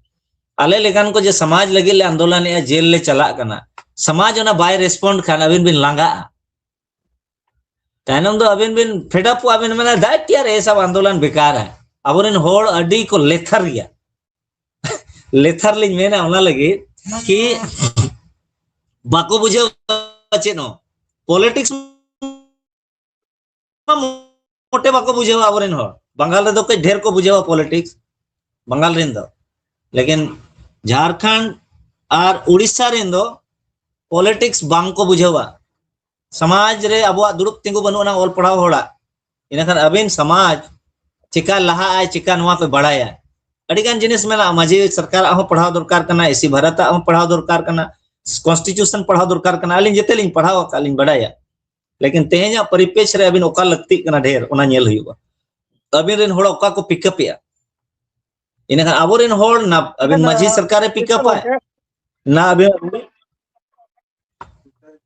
ᱟᱞᱮ ᱞᱮᱠᱟᱱ ᱠᱚ ᱡᱮ ᱥᱚᱢᱟᱡᱽ ᱞᱟᱹᱜᱤᱫ ᱞᱮ ᱟᱱᱫᱳᱞᱚᱱᱮᱜᱼᱟ, ᱡᱮᱞ ᱞᱮ ᱪᱟᱞᱟᱜ ᱠᱟᱱᱟ, ᱥᱚᱢᱟᱡᱽ ᱚᱱᱟ ᱵᱟᱭ ᱨᱮᱥᱯᱚᱱᱰ ᱠᱷᱟᱱ ᱟᱹᱵᱤᱱ ᱵᱤᱱ ᱞᱟᱸᱜᱟᱜᱼᱟ᱾ ᱛᱟᱭᱱᱚᱢ ᱫᱚ ᱟᱹᱵᱤᱱ ᱵᱤᱱ ᱯᱷᱮᱰ ᱟᱯᱚᱜᱼᱟ, ᱟᱹᱵᱤᱱ ᱢᱮᱱᱟ, "ᱫᱟᱭ ᱠᱤᱭᱟ ᱨᱮ, ᱥᱟᱵ ᱟᱱᱫᱳᱞᱚᱱ ᱵᱮᱠᱟᱨ ᱦᱟᱭ᱾" ᱟᱵᱚᱨᱮᱱ ᱦᱚᱲ ᱟᱹᱰᱤ ᱠᱚ ᱞᱮᱛᱷᱟᱨ ᱜᱮᱭᱟ᱾ ᱞᱮᱛᱷᱟᱨ ᱞᱤᱧ ᱢᱮᱱᱟ ᱚᱱᱟ ᱞᱟᱹᱜᱤᱫ ᱠᱤ ᱵᱟᱠᱚ ᱵᱩᱡᱷᱟᱹᱣᱟ ᱪᱮᱫ ᱦᱚᱸ᱾ ᱯᱚᱞᱤᱴᱤᱠᱥ ᱢᱟ ᱢᱚᱴᱮ ᱵᱟᱠᱚ ᱵᱩᱡᱷᱟᱹᱣᱟ ᱟᱵᱚᱨᱮᱱ ᱦᱚᱲ᱾ ᱵᱟᱝᱜᱟᱞ ᱨᱮᱫᱚ ᱠᱟᱹᱡ ᱰᱷᱮᱨ ᱠᱚ ᱵᱩᱡᱷᱟᱹᱣᱟ ᱯᱚᱞᱤᱴᱤᱠᱥ, ᱵᱟᱝᱜᱟᱞ ᱨᱮᱱ ᱫᱚ᱾ ᱞᱮᱠᱤᱱ ᱡᱷᱟᱲᱠᱷᱚᱸᱰ ᱟᱨ ᱩᱲᱤᱥᱥᱟ ᱨᱮᱱ ᱫᱚ ᱯᱚᱞᱤᱴᱤᱠᱥ ᱵᱟᱝ ᱠᱚ ᱵᱩᱡᱷᱟᱹᱣᱟ᱾ ᱥᱚᱢᱟᱡᱽ ᱨᱮ ᱟᱵᱚᱣᱟᱜ ᱫᱩᱲᱩᱵ ᱛᱤᱸᱜᱩ ᱵᱟᱹᱱᱩᱜ ᱟᱱᱟ ᱚᱞ ᱯᱟᱲᱦᱟᱣ ᱦᱚᱲᱟᱜ᱾ ᱤᱱᱟᱹᱠᱷᱟᱱ ᱟᱹᱵᱤᱱ ᱥᱚᱢᱟᱡᱽ ᱪᱮᱠᱟ ᱞᱟᱦᱟᱜ ᱟᱭ, ᱪᱮᱠᱟ ᱱᱚᱣᱟ ᱯᱮ ᱵᱟᱲᱟᱭᱟ᱾ ᱟᱹᱰᱤ ᱜᱟᱱ ᱡᱤᱱᱤᱥ ᱢᱮᱱᱟᱜᱼᱟ, ᱢᱟᱹᱡᱷᱤ ᱥᱚᱨᱠᱟᱨᱟᱜ ᱦᱚᱸ ᱯᱟᱲᱦᱟᱣ ᱫᱚᱨᱠᱟᱨ ᱠᱟᱱᱟ, ᱮᱥᱤ ᱵᱷᱟᱨᱚᱛᱟᱜ ᱦᱚᱸ ᱯᱟᱲᱦᱟᱣ ᱫᱚᱨᱠᱟᱨ ᱠᱟᱱᱟ, ᱠᱚᱱᱥᱴᱤᱴᱤᱭᱩᱥᱚᱱ ᱯᱟᱲᱦᱟᱣ ᱫᱚᱨᱠᱟᱨ ᱠᱟᱱᱟ᱾ ᱟᱹᱞᱤᱧ ᱡᱮᱛᱮ ᱞᱤᱧ ᱯᱟᱲᱦᱟᱣ ᱟᱠᱟᱫ, ᱞᱤᱧ ᱵᱟᱲᱟᱭᱟ᱾ ᱞᱮᱠᱤᱱ ᱛᱮᱦᱮᱧᱟᱜ ᱯᱚᱨᱤᱯᱮᱠ ᱨᱮ ᱟᱹᱵᱤᱱ ᱚᱠᱟ ᱞᱟᱹᱠᱛᱤᱜ ᱠᱟᱱᱟ ᱰᱷᱮᱨ, ᱚᱱᱟ ᱧᱮᱞ ᱦᱩᱭᱩᱜᱼᱟ᱾ ᱟᱹᱵᱤᱱ ᱨᱮᱱ ᱦᱚᱲ ᱚᱠᱟ ᱠᱚ ᱯᱤᱠᱟᱯ ᱮᱜᱼᱟ, ᱤᱱᱟᱹᱠᱷᱟᱱ ᱟᱵᱚᱨᱮᱱ ᱦᱚᱲ ᱱᱟ-, ᱟᱹᱵᱤᱱ ᱢᱟᱹᱡᱷᱤ ᱥᱚᱨᱠᱟᱨᱮ ᱯᱤᱠᱟᱯ ᱟᱭ ᱜᱚᱝᱠᱮ᱾ ᱱᱟ ᱟᱹᱵᱤᱱ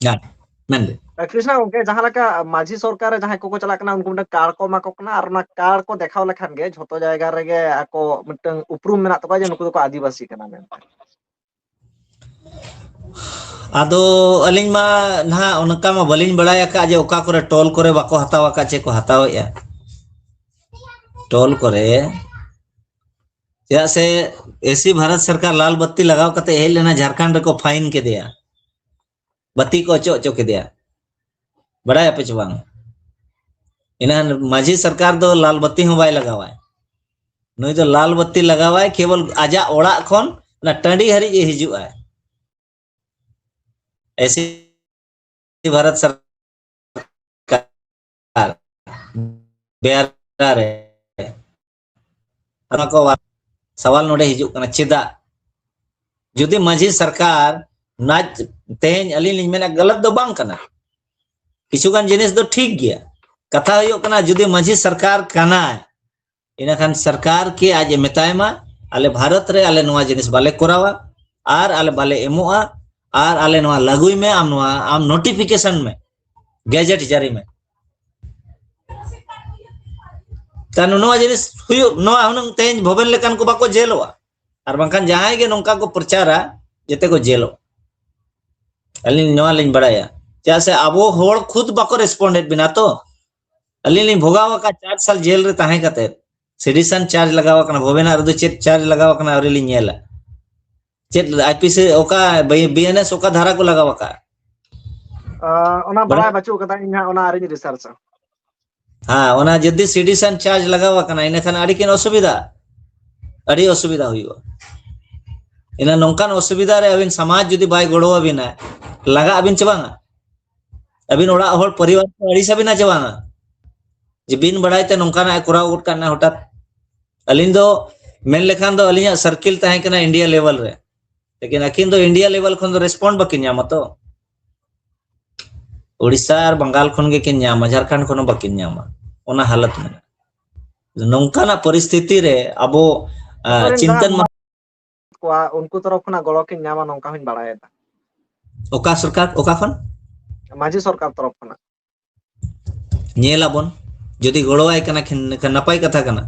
ᱦᱮᱸ, ᱢᱮᱱ ᱵᱤᱱ᱾ ᱠᱨᱤᱥᱱᱟ ᱜᱚᱝᱠᱮ, ᱡᱟᱦᱟᱸ ᱞᱮᱠᱟ ᱢᱟᱹᱡᱷᱤ ᱥᱚᱨᱠᱟᱨ ᱨᱮ ᱡᱟᱦᱟᱸᱭ ᱠᱚᱠᱚ ᱪᱟᱞᱟᱜ ᱠᱟᱱᱟ, ᱩᱱᱠᱩ ᱢᱤᱫᱴᱟᱝ ᱠᱟᱨᱰ ᱠᱚ ᱮᱢᱟ ᱠᱚ ᱠᱟᱱᱟ, ᱟᱨ ᱚᱱᱟ ᱠᱟᱨᱰ ᱠᱚ ᱫᱮᱠᱷᱟᱣ ᱞᱮᱠᱷᱟᱱ ᱜᱮ ᱡᱷᱚᱛᱚ ᱡᱟᱭᱜᱟ ᱨᱮᱜᱮ ᱟᱠᱚ ᱢᱤᱫᱴᱟᱝ ᱩᱯᱨᱩᱢ ᱢᱮᱱᱟᱜ ᱛᱟᱠᱚᱣᱟ ᱡᱮ ᱱᱩᱠᱩ ᱫᱚᱠᱚ ᱟᱹᱫᱤᱵᱟᱹᱥᱤ ᱠᱟᱱᱟ ᱢᱮᱱᱛᱮ᱾ ᱟᱫᱚ ᱟᱹᱞᱤᱧ ᱢᱟ ᱱᱟᱦᱟᱜ ᱚᱱᱠᱟ ᱢᱟ ᱵᱟᱹᱞᱤᱧ ᱵᱟᱲᱟᱭ ᱟᱠᱟᱫ ᱡᱮ ᱚᱠᱟ ᱠᱚᱨᱮ ᱴᱚᱞ ᱠᱚᱨᱮ ᱵᱟᱠᱚ ᱦᱟᱛᱟᱣ ᱟᱠᱟᱫ, ᱪᱮᱫ ᱠᱚ ᱦᱟᱛᱟᱣᱮᱫᱼᱟ ᱴᱚᱞ ᱠᱚᱨᱮ᱾ ᱪᱮᱫᱟᱜ ᱥᱮ ᱮᱥᱤ ᱵᱷᱟᱨᱚᱛ ᱥᱚᱨᱠᱟᱨ ᱞᱟᱞ ᱵᱟᱹᱛᱤ ᱞᱟᱜᱟᱣ ᱠᱟᱛᱮ ᱦᱮᱡ ᱞᱮᱱᱟ ᱡᱷᱟᱲᱠᱷᱚᱸᱰ ᱨᱮᱠᱚ ᱯᱷᱟᱭᱤᱱ ᱠᱮᱫᱮᱭᱟ, ᱵᱟᱹᱛᱤ ᱠᱚ ᱚᱪᱚᱜ ᱚᱪᱚ ᱠᱮᱫᱮᱭᱟ, ᱵᱟᱲᱟᱭᱟᱯᱮ ᱪᱮ ᱵᱟᱝ? ᱮᱱᱟᱱ ᱢᱟᱹᱡᱷᱤ ᱥᱚᱨᱠᱟᱨ ᱫᱚ ᱞᱟᱞ ᱵᱟᱹᱛᱤ ᱦᱚᱸ ᱵᱟᱭ ᱞᱟᱜᱟᱣᱟᱭ᱾ ᱱᱩᱭ ᱫᱚ ᱞᱟᱞ ᱵᱟᱹᱛᱤ ᱞᱟᱜᱟᱣᱟᱭ ᱠᱮᱵᱚᱞ ᱟᱡᱟᱜ ᱚᱲᱟᱜ ᱠᱷᱚᱱ ᱚᱱᱟ ᱴᱟᱺᱰᱤ ᱦᱟᱹᱨᱤᱡ ᱮ ᱦᱤᱡᱩᱜᱼᱟ᱾ ᱮᱥᱤ ᱵᱷᱟᱨᱚᱛ ᱥᱚᱨᱠᱟᱨ ᱵᱮᱲᱟ ᱨᱮ ᱚᱱᱟ ᱠᱚ ᱥᱟᱣᱟᱞ ᱱᱚᱰᱮ ᱦᱤᱡᱩᱜ ᱠᱟᱱᱟ, ᱪᱮᱫᱟᱜ? ᱡᱩᱫᱤ ᱢᱟᱹᱡᱷᱤ ᱥᱚᱨᱠᱟᱨ ᱱᱟᱡ, ᱛᱮᱦᱮᱧ ᱟᱹᱞᱤᱧ ᱞᱤᱧ ᱢᱮᱱᱟ ᱜᱟᱞᱟᱛ ᱫᱚ ᱵᱟᱝ ᱠᱟᱱᱟ, ᱠᱤᱪᱷᱩ ᱜᱟᱱ ᱡᱤᱱᱤᱥ ᱫᱚ ᱴᱷᱤᱠ ᱜᱮᱭᱟ᱾ ᱠᱟᱛᱷᱟ ᱦᱩᱭᱩᱜ ᱠᱟᱱᱟ ᱡᱩᱫᱤ ᱢᱟᱹᱡᱷᱤ ᱥᱚᱨᱠᱟᱨ ᱠᱟᱱᱟᱭ, ᱤᱱᱟᱹᱠᱷᱟᱱ ᱥᱚᱨᱠᱟᱨ ᱠᱮ ᱟᱡ ᱮ ᱢᱮᱛᱟᱭ ᱢᱟ, ᱟᱞᱮ ᱵᱷᱟᱨᱚᱛ ᱨᱮ ᱟᱞᱮ ᱱᱚᱣᱟ ᱡᱤᱱᱤᱥ ᱵᱟᱞᱮ ᱠᱚᱨᱟᱣᱟ ᱟᱨ ᱟᱞᱮ ᱵᱟᱞᱮ ᱮᱢᱚᱜᱼᱟ, ᱟᱨ ᱟᱞᱮ ᱱᱚᱣᱟ ᱞᱟᱹᱜᱩᱭ ᱢᱮ, ᱟᱢ ᱱᱚᱣᱟ ᱟᱢ ᱱᱳᱴᱤᱯᱷᱤᱠᱮᱥᱚᱱ ᱢᱮ, ᱜᱮᱡᱮᱴ ᱡᱟᱹᱨᱤ ᱢᱮ᱾ ᱛᱟᱦᱞᱮ ᱱᱚᱣᱟ ᱡᱤᱱᱤᱥ ᱦᱩᱭᱩᱜ, ᱱᱚᱣᱟ ᱦᱩᱱᱟᱹᱝ ᱛᱮᱦᱮᱧ ᱵᱷᱚᱵᱮᱱ ᱞᱮᱠᱟᱱ ᱠᱚ ᱵᱟᱠᱚ ᱡᱮᱞᱚᱜᱼᱟ᱾ ᱟᱨ ᱵᱟᱝᱠᱷᱟᱱ ᱡᱟᱦᱟᱸᱭ ᱜᱮ ᱱᱚᱝᱠᱟ ᱠᱚ ᱯᱨᱚᱪᱟᱨᱟ, ᱡᱮᱛᱮ ᱠᱚ ᱡᱮᱞᱚᱜᱼᱟ᱾ ᱟᱹᱞᱤᱧ ᱱᱚᱣᱟ ᱞᱤᱧ ᱵᱟᱲᱟᱭᱟ, ᱪᱮᱫᱟᱜ ᱥᱮ ᱟᱵᱚ ᱦᱚᱲ ᱠᱷᱩᱫ ᱵᱟᱠᱚ ᱨᱮᱥᱯᱚᱱᱰᱮᱰ ᱵᱮᱱᱟ ᱛᱚ᱾ ᱟᱹᱞᱤᱧ ᱞᱤᱧ ᱵᱷᱳᱜᱟᱣ ᱟᱠᱟᱫ ᱪᱟᱨ ᱥᱟᱞ ᱡᱮᱞ ᱨᱮ ᱛᱟᱦᱮᱸ ᱠᱟᱛᱮ, ᱥᱮᱰᱤᱥᱚᱱ ᱪᱟᱨᱡᱽ ᱞᱟᱜᱟᱣ ᱟᱠᱟᱱᱟ, ᱵᱷᱚᱵᱮᱱᱟᱜ ᱨᱮᱫᱚ ᱪᱮᱫ ᱪᱟᱨᱡᱽ ᱞᱟᱜᱟᱣ ᱟᱠᱟᱱᱟ ᱟᱹᱣᱨᱤ ᱞᱤᱧ ᱧᱮᱞᱟ᱾ ᱪᱮᱫ ᱟᱭᱯᱤᱥᱤ ᱚᱠᱟ ᱵᱤ-, ᱵᱤᱮᱱᱮᱥ ᱚᱠᱟ ᱫᱷᱟᱨᱟ ᱠᱚ ᱞᱟᱜᱟᱣ ᱟᱠᱟᱫ? ᱚᱱᱟ ᱵᱟᱲᱟᱭ ᱵᱟᱹᱪᱩᱜ ᱠᱟᱫᱟ, ᱤᱧ ᱦᱟᱸᱜ ᱚᱱᱟ ᱟᱹᱣᱨᱤᱧ ᱨᱤᱥᱟᱨᱪᱟ᱾ ᱦᱮᱸ, ᱚᱱᱟ ᱡᱩᱫᱤ ᱥᱤᱴᱤᱡᱮᱱ ᱪᱟᱨᱡᱽ ᱞᱟᱜᱟᱣ ᱟᱠᱟᱱᱟ, ᱤᱱᱟᱹᱠᱷᱟᱱ ᱟᱹᱰᱤ ᱠᱤᱱ ᱚᱥᱩᱵᱤᱫᱷᱟ, ᱟᱹᱰᱤ ᱚᱥᱩᱵᱤᱫᱷᱟ ᱦᱩᱭᱩᱜᱼᱟ᱾ ᱤᱱᱟᱹ ᱱᱚᱝᱠᱟᱱ ᱚᱥᱩᱵᱤᱫᱷᱟ ᱨᱮ ᱟᱹᱵᱤᱱ ᱥᱚᱢᱟᱡᱽ ᱡᱩᱫᱤ ᱵᱟᱭ ᱜᱚᱲᱚ ᱟᱹᱵᱤᱱᱟ, ᱞᱟᱜᱟᱜ ᱟᱹᱵᱤᱱ ᱪᱮ ᱵᱟᱝᱟ? ᱟᱹᱵᱤᱱ ᱚᱲᱟᱜ ᱦᱚᱲ ᱯᱚᱨᱤᱵᱟᱨ ᱠᱚ ᱟᱹᱲᱤᱥ ᱟᱹᱵᱤᱱᱟ ᱪᱮ ᱵᱟᱝᱟ? ᱡᱮ ᱵᱤᱱ ᱵᱟᱲᱟᱭ ᱛᱮ ᱱᱚᱝᱠᱟᱱᱟᱜ ᱮ ᱠᱚᱨᱟᱣ ᱜᱚᱫ ᱠᱟᱜ ᱱᱟ ᱦᱚᱴᱟᱛ᱾ ᱟᱹᱞᱤᱧ ᱫᱚ ᱢᱮᱱ ᱞᱮᱠᱷᱟᱱ ᱫᱚ ᱟᱹᱞᱤᱧᱟᱜ ᱥᱟᱨᱠᱮᱞ ᱛᱟᱦᱮᱸ ᱠᱟᱱᱟ ᱤᱱᱰᱤᱭᱟ ᱞᱮᱵᱮᱞ ᱨᱮ, ᱞᱮᱠᱤᱱ ᱟᱹᱠᱤᱱ ᱫᱚ ᱤᱱᱰᱤᱭᱟ ᱞᱮᱵᱮᱞ ᱠᱷᱚᱱ ᱫᱚ ᱨᱮᱥᱯᱚᱱᱰ ᱵᱟᱹᱠᱤᱱ ᱧᱟᱢᱟ ᱛᱚ᱾ ᱳᱰᱤᱥᱟ ᱟᱨ ᱵᱟᱝᱜᱟᱞ ᱠᱷᱚᱱ ᱜᱮᱠᱤᱱ ᱧᱟᱢᱟ, ᱡᱷᱟᱲᱠᱷᱚᱸᱰ ᱠᱷᱚᱱ ᱦᱚᱸ ᱵᱟᱹᱠᱤᱱ ᱧᱟᱢᱟ, ᱚᱱᱟ ᱦᱟᱞᱚᱛ ᱢᱮᱱᱟᱜᱼᱟ᱾ ᱱᱚᱝᱠᱟᱱᱟᱜ ᱯᱚᱨᱤᱥᱛᱷᱤᱛᱤ ᱨᱮ ᱟᱵᱚ, ᱟᱸ, ᱟᱠᱚᱨᱮᱱ ᱪᱤᱱᱛᱟᱹᱱ ᱡᱟᱦᱟᱸ ᱢᱟ- ᱠᱚᱣᱟ, ᱩᱱᱠᱩ ᱛᱚᱨᱚᱯ ᱠᱷᱚᱱᱟᱜ ᱜᱚᱲᱚ ᱠᱤᱱ ᱧᱟᱢᱟ, ᱱᱚᱝᱠᱟ ᱦᱚᱸᱧ ᱵᱟᱲᱟᱭᱮᱫᱟ᱾ ᱚᱠᱟ ᱥᱚᱨᱠᱟᱨ, ᱚᱠᱟ ᱠᱷᱚᱱ? ᱢᱟᱹᱡᱷᱤ ᱥᱚᱨᱠᱟᱨ ᱛᱚᱨᱚᱯ ᱠᱷᱚᱱᱟᱜ᱾ ᱧᱮᱞ ᱟᱵᱚᱱ, ᱡᱩᱫᱤ ᱜᱚᱲᱚᱣᱟᱭ ᱠᱟᱱᱟ ᱠᱤᱱ, ᱮᱱᱠᱷᱟᱱ ᱱᱟᱯᱟᱭ ᱠᱟᱛᱷᱟ ᱠᱟᱱᱟ᱾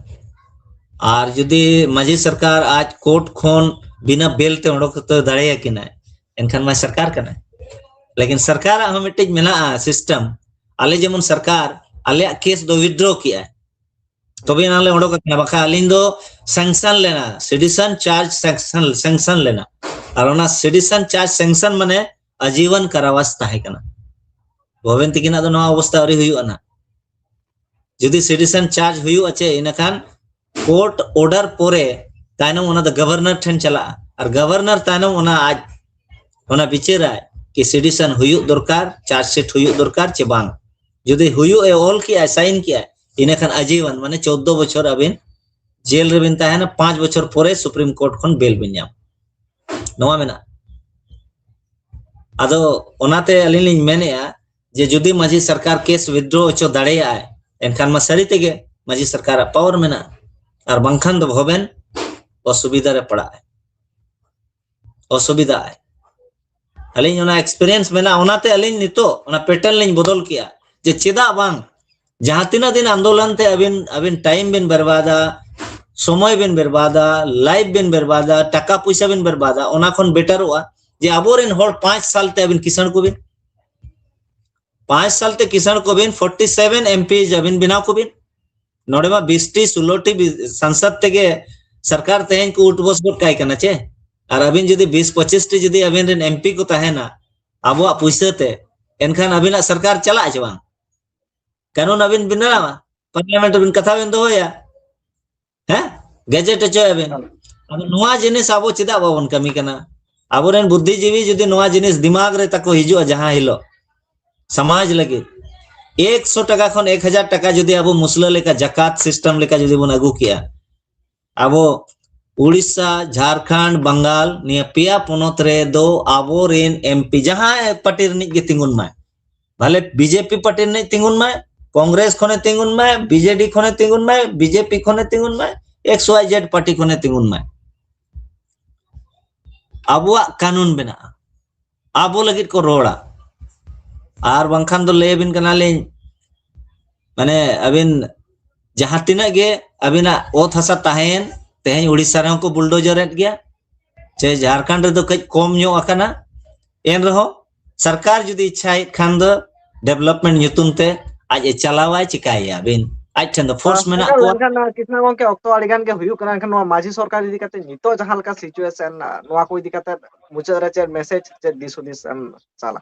ᱟᱨ ᱡᱩᱫᱤ ᱢᱟᱹᱡᱷᱤ ᱥᱚᱨᱠᱟᱨ ᱟᱡ ᱠᱳᱨᱴ ᱠᱷᱚᱱ ᱵᱤᱱᱟᱹ ᱵᱮᱞ ᱛᱮ ᱚᱰᱚᱠ ᱩᱛᱟᱹᱨ ᱫᱟᱲᱮᱭᱟᱠᱤᱱᱟᱭ, ᱮᱱᱠᱷᱟᱱ ᱢᱟ ᱥᱚᱨᱠᱟᱨ ᱠᱟᱱᱟᱭ᱾ ᱞᱮᱠᱤᱱ ᱥᱚᱨᱠᱟᱨᱟᱜ ᱦᱚᱸ ᱢᱤᱫᱴᱤᱡ ᱢᱮᱱᱟᱜᱼᱟ ᱥᱤᱥᱴᱮᱢ᱾ ᱟᱞᱮ ᱡᱮᱢᱚᱱ ᱥᱚᱨᱠᱟᱨ ᱟᱞᱮᱭᱟᱜ ᱠᱮᱥ ᱫᱚ ᱣᱤᱛᱰᱨᱚ ᱠᱮᱜᱼᱟ, ᱛᱚᱵᱮ ᱮᱱᱟᱝ ᱞᱮ ᱚᱰᱚᱠ ᱟᱠᱟᱱᱟ, ᱵᱟᱠᱷᱟᱱ ᱟᱹᱞᱤᱧ ᱫᱚ ᱥᱮᱝᱥᱚᱱ ᱞᱮᱱᱟ, ᱥᱤᱴᱤᱡᱮᱱ ᱪᱟᱨᱡᱽ ᱥᱮᱝᱥᱚᱱ, ᱥᱮᱝᱥᱚᱱ ᱞᱮᱱᱟ᱾ ᱟᱨ ᱚᱱᱟ ᱥᱤᱴᱤᱡᱮᱱ ᱪᱟᱨᱡᱽ ᱥᱮᱝᱥᱚᱱ ᱢᱟᱱᱮ ᱟᱡᱤᱵᱚᱱ ᱠᱟᱨᱟᱵᱟᱥ ᱛᱟᱦᱮᱸ ᱠᱟᱱᱟ᱾ ᱵᱷᱚᱵᱮᱱ ᱛᱤᱠᱤᱱᱟᱜ ᱫᱚ ᱱᱚᱣᱟ ᱚᱵᱚᱥᱛᱟ ᱟᱹᱣᱨᱤ ᱦᱩᱭᱩᱜᱼᱟ ᱱᱟᱜ᱾ ᱡᱩᱫᱤ ᱥᱤᱴᱤᱡᱮᱱ ᱪᱟᱨᱡᱽ ᱦᱩᱭᱩᱜᱼᱟ ᱪᱮ, ᱤᱱᱟᱹᱠᱷᱟᱱ ᱠᱳᱨᱴ ᱚᱨᱰᱟᱨ ᱯᱚᱨᱮ ᱛᱟᱭᱱᱚᱢ ᱚᱱᱟ ᱫᱚ ᱜᱚᱵᱷᱚᱨᱱᱚᱨ ᱴᱷᱮᱱ ᱪᱟᱞᱟᱜᱼᱟ, ᱟᱨ ᱜᱚᱵᱷᱚᱨᱱᱚᱨ ᱛᱟᱭᱱᱚᱢ ᱚᱱᱟ ᱟᱡ ᱚᱱᱟ ᱵᱤᱪᱟᱹᱨᱟᱭ ᱠᱤ ᱥᱤᱴᱤᱡᱮᱱ ᱦᱩᱭᱩᱜ ᱫᱚᱨᱠᱟᱨ, ᱪᱟᱨᱡᱽ ᱥᱤᱴ ᱦᱩᱭᱩᱜ ᱫᱚᱨᱠᱟᱨ ᱪᱮ ᱵᱟᱝ᱾ ᱡᱩᱫᱤ ᱦᱩᱭᱩᱜ ᱮ ᱚᱞ ᱠᱮᱜᱼᱟᱭ, ᱥᱟᱭᱤᱱ ᱠᱮᱜᱼᱟᱭ, ᱤᱱᱟᱹᱠᱷᱟᱱ ᱟᱡᱤᱵᱚᱱ, ᱢᱟᱱᱮ ᱪᱳᱫᱽᱫᱳ ᱵᱚᱪᱷᱚᱨ ᱟᱹᱵᱤᱱ ᱡᱮᱞ ᱨᱮᱵᱤᱱ ᱛᱟᱦᱮᱱᱟ, ᱯᱟᱸᱪ ᱵᱚᱪᱷᱚᱨ ᱯᱚᱨᱮ ᱥᱩᱯᱨᱤᱢ ᱠᱳᱨᱴ ᱠᱷᱚᱱ ᱵᱮᱞ ᱵᱤᱱ ᱧᱟᱢᱟ᱾ ᱱᱚᱣᱟ ᱢᱮᱱᱟᱜᱼᱟ᱾ ᱟᱫᱚ ᱚᱱᱟᱛᱮ ᱟᱹᱞᱤᱧ ᱞᱤᱧ ᱢᱮᱱᱮᱜᱼᱟ ᱡᱮ ᱡᱩᱫᱤ ᱢᱟᱹᱡᱷᱤ ᱥᱚᱨᱠᱟᱨ ᱠᱮᱥ ᱣᱤᱛᱰᱨᱚ ᱦᱚᱪᱚ ᱫᱟᱲᱮᱭᱟᱜᱼᱟᱭ, ᱮᱱᱠᱷᱟᱱ ᱢᱟ ᱥᱟᱹᱨᱤ ᱛᱮᱜᱮ ᱢᱟᱹᱡᱷᱤ ᱥᱚᱨᱠᱟᱨᱟᱜ ᱯᱟᱣᱟᱨ ᱢᱮᱱᱟᱜᱼᱟ, ᱟᱨ ᱵᱟᱝᱠᱷᱟᱱ ᱫᱚ ᱵᱷᱚᱵᱮᱱ ᱚᱥᱩᱵᱤᱫᱷᱟ ᱨᱮ ᱯᱟᱲᱟᱜᱼᱟᱭ, ᱚᱥᱩᱵᱤᱫᱷᱟᱜᱼᱟᱭ᱾ ᱟᱹᱞᱤᱧ ᱚᱱᱟ ᱮᱠᱥᱯᱮᱨᱤᱭᱮᱱᱥ ᱢᱮᱱᱟᱜᱼᱟ, ᱚᱱᱟᱛᱮ ᱟᱹᱞᱤᱧ ᱱᱤᱛᱚᱜ ᱚᱱᱟ ᱯᱮᱴᱟᱨᱱ ᱞᱤᱧ ᱵᱚᱫᱚᱞ ᱠᱮᱜᱼᱟ ᱡᱮ ᱪᱮᱫᱟᱜ ᱵᱟᱝ ᱡᱟᱦᱟᱸ ᱛᱤᱱᱟᱹᱜ ᱫᱤᱱ ᱟᱱᱫᱳᱞᱚᱱ ᱛᱮ ᱟᱹᱵᱤᱱ, ᱟᱹᱵᱤᱱ ᱴᱟᱭᱤᱢ ᱵᱤᱱ ᱵᱮᱨᱵᱟᱫᱟ, ᱥᱚᱢᱚᱭ ᱵᱤᱱ ᱵᱮᱨᱵᱟᱫᱟ, ᱞᱟᱭᱤᱯᱷ ᱵᱤᱱ ᱵᱮᱨᱵᱟᱫᱟ, ᱴᱟᱠᱟ ᱯᱚᱭᱥᱟ ᱵᱤᱱ ᱵᱮᱨᱵᱟᱫᱟ, ᱚᱱᱟ ᱠᱷᱚᱱ ᱵᱮᱴᱟᱨᱚᱜᱼᱟ ᱡᱮ ᱟᱵᱚᱨᱮᱱ ᱦᱚᱲ ᱯᱟᱸᱪ ᱥᱟᱞ ᱛᱮ ᱟᱹᱵᱤᱱ ᱠᱤᱥᱟᱹᱬ ᱠᱚᱵᱤᱱ, ᱯᱟᱸᱪ ᱥᱟᱞ ᱛᱮ ᱠᱤᱥᱟᱹᱬ ᱠᱚᱵᱤᱱ, ᱯᱷᱳᱨᱴᱤ ᱥᱮᱵᱷᱮᱱ ᱮᱢ ᱯᱤ ᱟᱹᱵᱤᱱ ᱵᱮᱱᱟᱣ ᱠᱚᱵᱤᱱ᱾ ᱱᱚᱰᱮ ᱢᱟ ᱵᱤᱥ ᱴᱤ ᱥᱳᱞᱳ ᱴᱤ ᱵᱤ-, ᱥᱟᱝᱥᱚᱫ ᱛᱮᱜᱮ ᱥᱚᱨᱠᱟᱨ ᱛᱮᱦᱮᱧ ᱠᱚ ᱩᱴᱵᱚᱥ ᱜᱚᱫ ᱠᱟᱭ ᱠᱟᱱᱟ ᱪᱮ? ᱟᱨ ᱟᱹᱵᱤᱱ ᱡᱩᱫᱤ ᱵᱤᱥ ᱯᱚᱸᱪᱤᱥ ᱴᱤ ᱡᱩᱫᱤ ᱟᱹᱵᱤᱱ ᱨᱮᱱ ᱮᱢ ᱯᱤ ᱠᱚ ᱛᱟᱦᱮᱱᱟ, ᱟᱵᱚᱣᱟᱜ ᱯᱩᱭᱥᱟᱹ ᱛᱮ, ᱮᱱᱠᱷᱟᱱ ᱟᱹᱵᱤᱱᱟᱜ ᱥᱚᱨᱠᱟᱨ ᱪᱟᱞᱟᱜᱼᱟ ᱪᱮ ᱵᱟᱝ? ᱠᱟᱹᱱᱩᱱ ᱟᱹᱵᱤᱱ ᱵᱮᱱᱟᱣᱟ, ᱯᱟᱨᱞᱟᱢᱮᱱᱴ ᱨᱮᱵᱤᱱ ᱠᱟᱛᱷᱟ ᱵᱤᱱ ᱫᱚᱦᱚᱭᱟ, ᱦᱮᱸ, ᱜᱮᱡᱮᱴ ᱦᱚᱪᱚᱭᱟᱵᱤᱱ᱾ ᱟᱫᱚ ᱱᱚᱣᱟ ᱡᱤᱱᱤᱥ ᱟᱵᱚ ᱪᱮᱫᱟᱜ ᱵᱟᱵᱚᱱ ᱠᱟᱹᱢᱤ ᱠᱟᱱᱟ? ᱟᱵᱚᱨᱮᱱ ᱵᱩᱫᱽᱫᱷᱤᱡᱤᱵᱤ ᱡᱩᱫᱤ ᱱᱚᱣᱟ ᱡᱤᱱᱤᱥ ᱫᱤᱢᱟᱜᱽ ᱨᱮ ᱛᱟᱠᱚ ᱦᱤᱡᱩᱜᱼᱟ ᱡᱟᱦᱟᱸ ᱦᱤᱞᱳᱜ, ᱥᱚᱢᱟᱡᱽ ᱞᱟᱹᱜᱤᱫ ᱮᱠᱥᱚ ᱴᱟᱠᱟ ᱠᱷᱚᱱ ᱮᱠ ᱦᱟᱡᱟᱨ ᱴᱟᱠᱟ ᱡᱩᱫᱤ ᱟᱵᱚ ᱢᱩᱥᱞᱟᱹ ᱞᱮᱠᱟ ᱡᱟᱠᱟᱛ ᱥᱤᱥᱴᱮᱢ ᱞᱮᱠᱟ ᱡᱩᱫᱤ ᱵᱚᱱ ᱟᱹᱜᱩ ᱠᱮᱭᱟ, ᱟᱵᱚ ᱩᱲᱤᱥᱥᱟ, ᱡᱷᱟᱲᱠᱷᱚᱸᱰ, ᱵᱟᱝᱜᱟᱞ, ᱱᱤᱭᱟᱹ ᱯᱮᱭᱟ ᱯᱚᱱᱚᱛ ᱨᱮᱫᱚ ᱟᱵᱚᱨᱮᱱ ᱮᱢᱯᱤ ᱡᱟᱦᱟᱸᱭ ᱯᱟᱨᱴᱤ ᱨᱤᱱᱤᱡ ᱜᱮ ᱛᱤᱸᱜᱩᱱ ᱢᱟᱭ, ᱵᱷᱟᱞᱮ ᱵᱤᱡᱮᱯᱤ ᱯᱟᱨᱴᱤ ᱨᱤᱱᱤᱡ ᱛᱤᱸᱜᱩᱱ ᱢᱟᱭ, ᱠᱚᱝᱜᱨᱮᱥ ᱠᱷᱚᱱᱮ ᱛᱤᱸᱜᱩᱱ ᱢᱟᱭ, ᱵᱤᱡᱮᱰᱤ ᱠᱷᱚᱱᱮ ᱛᱤᱸᱜᱩᱱ ᱢᱟᱭ, ᱵᱤᱡᱮᱯᱤ ᱠᱷᱚᱱᱮ ᱛᱤᱸᱜᱩᱱ ᱢᱟᱭ, ᱮᱠᱥ ᱣᱟᱭ ᱡᱮᱰ ᱯᱟᱨᱴᱤ ᱠᱷᱚᱱᱮ ᱛᱤᱸᱜᱩᱱ ᱢᱟᱭ, ᱟᱵᱚᱣᱟᱜ ᱠᱟᱹᱱᱩᱱ ᱢᱮᱱᱟᱜᱼᱟ, ᱟᱵᱚ ᱞᱟᱹᱜᱤᱫ ᱠᱚ ᱨᱚᱲᱟ᱾ ᱟᱨ ᱵᱟᱝᱠᱷᱟᱱ ᱫᱚ ᱞᱟᱹᱭ ᱟᱵᱤᱱ ᱠᱟᱱᱟᱞᱤᱧ, ᱢᱟᱱᱮ ᱟᱹᱵᱤᱱ ᱡᱟᱦᱟᱸ ᱛᱤᱱᱟᱹᱜ ᱜᱮ ᱟᱹᱵᱤᱱᱟᱜ ᱚᱛ ᱦᱟᱥᱟ ᱛᱟᱦᱮᱸᱭᱮᱱ, ᱛᱮᱦᱮᱧ ᱩᱲᱤᱥᱥᱟ ᱨᱮᱦᱚᱸ ᱠᱚ ᱵᱩᱞᱰᱳᱡᱟᱨᱮᱫ ᱜᱮᱭᱟ, ᱪᱮ ᱡᱷᱟᱲᱠᱷᱚᱸᱰ ᱨᱮᱫᱚ ᱠᱟᱹᱡ ᱠᱚᱢ ᱧᱚᱜ ᱟᱠᱟᱱᱟ, ᱮᱱ ᱨᱮᱦᱚᱸ ᱥᱚᱨᱠᱟᱨ ᱡᱩᱫᱤ ᱤᱪᱪᱷᱟᱭᱮᱫ ᱠᱷᱟᱱ ᱫᱚ ᱰᱮᱵᱷᱞᱚᱯᱢᱮᱱᱴ ᱧᱩᱛᱩᱢ ᱛᱮ ᱟᱡ ᱮ ᱪᱟᱞᱟᱣᱟᱭ, ᱪᱤᱠᱟᱹᱭᱮᱭᱟ ᱵᱤᱱ? ᱟᱡ ᱴᱷᱮᱱ ᱫᱚ ᱯᱷᱳᱨᱥ ᱢᱮᱱᱟᱜ ᱠᱚᱣᱟ᱾ ᱢᱮᱱᱠᱷᱟᱱ ᱠᱨᱤᱥᱱᱟ ᱜᱚᱝᱠᱮ, ᱚᱠᱛᱚ ᱟᱹᱰᱤ ᱜᱟᱱ ᱜᱮ ᱦᱩᱭᱩᱜ ᱠᱟᱱᱟ, ᱮᱱᱠᱷᱟᱱ ᱱᱚᱣᱟ ᱢᱟᱹᱡᱷᱤ ᱥᱚᱨᱠᱟᱨ ᱤᱫᱤ ᱠᱟᱛᱮ ᱱᱤᱛᱚᱜ ᱡᱟᱦᱟᱸ ᱞᱮᱠᱟ ᱥᱤᱪᱩᱭᱮᱥᱚᱱ, ᱱᱚᱣᱟ ᱠᱚ ᱤᱫᱤ ᱠᱟᱛᱮ ᱢᱩᱪᱟᱹᱫ ᱨᱮ ᱪᱮᱫ ᱢᱮᱥᱮᱡᱽ, ᱪᱮᱫ ᱫᱤᱥ ᱦᱩᱫᱤᱥ ᱮᱢ ᱪᱟᱞᱟ?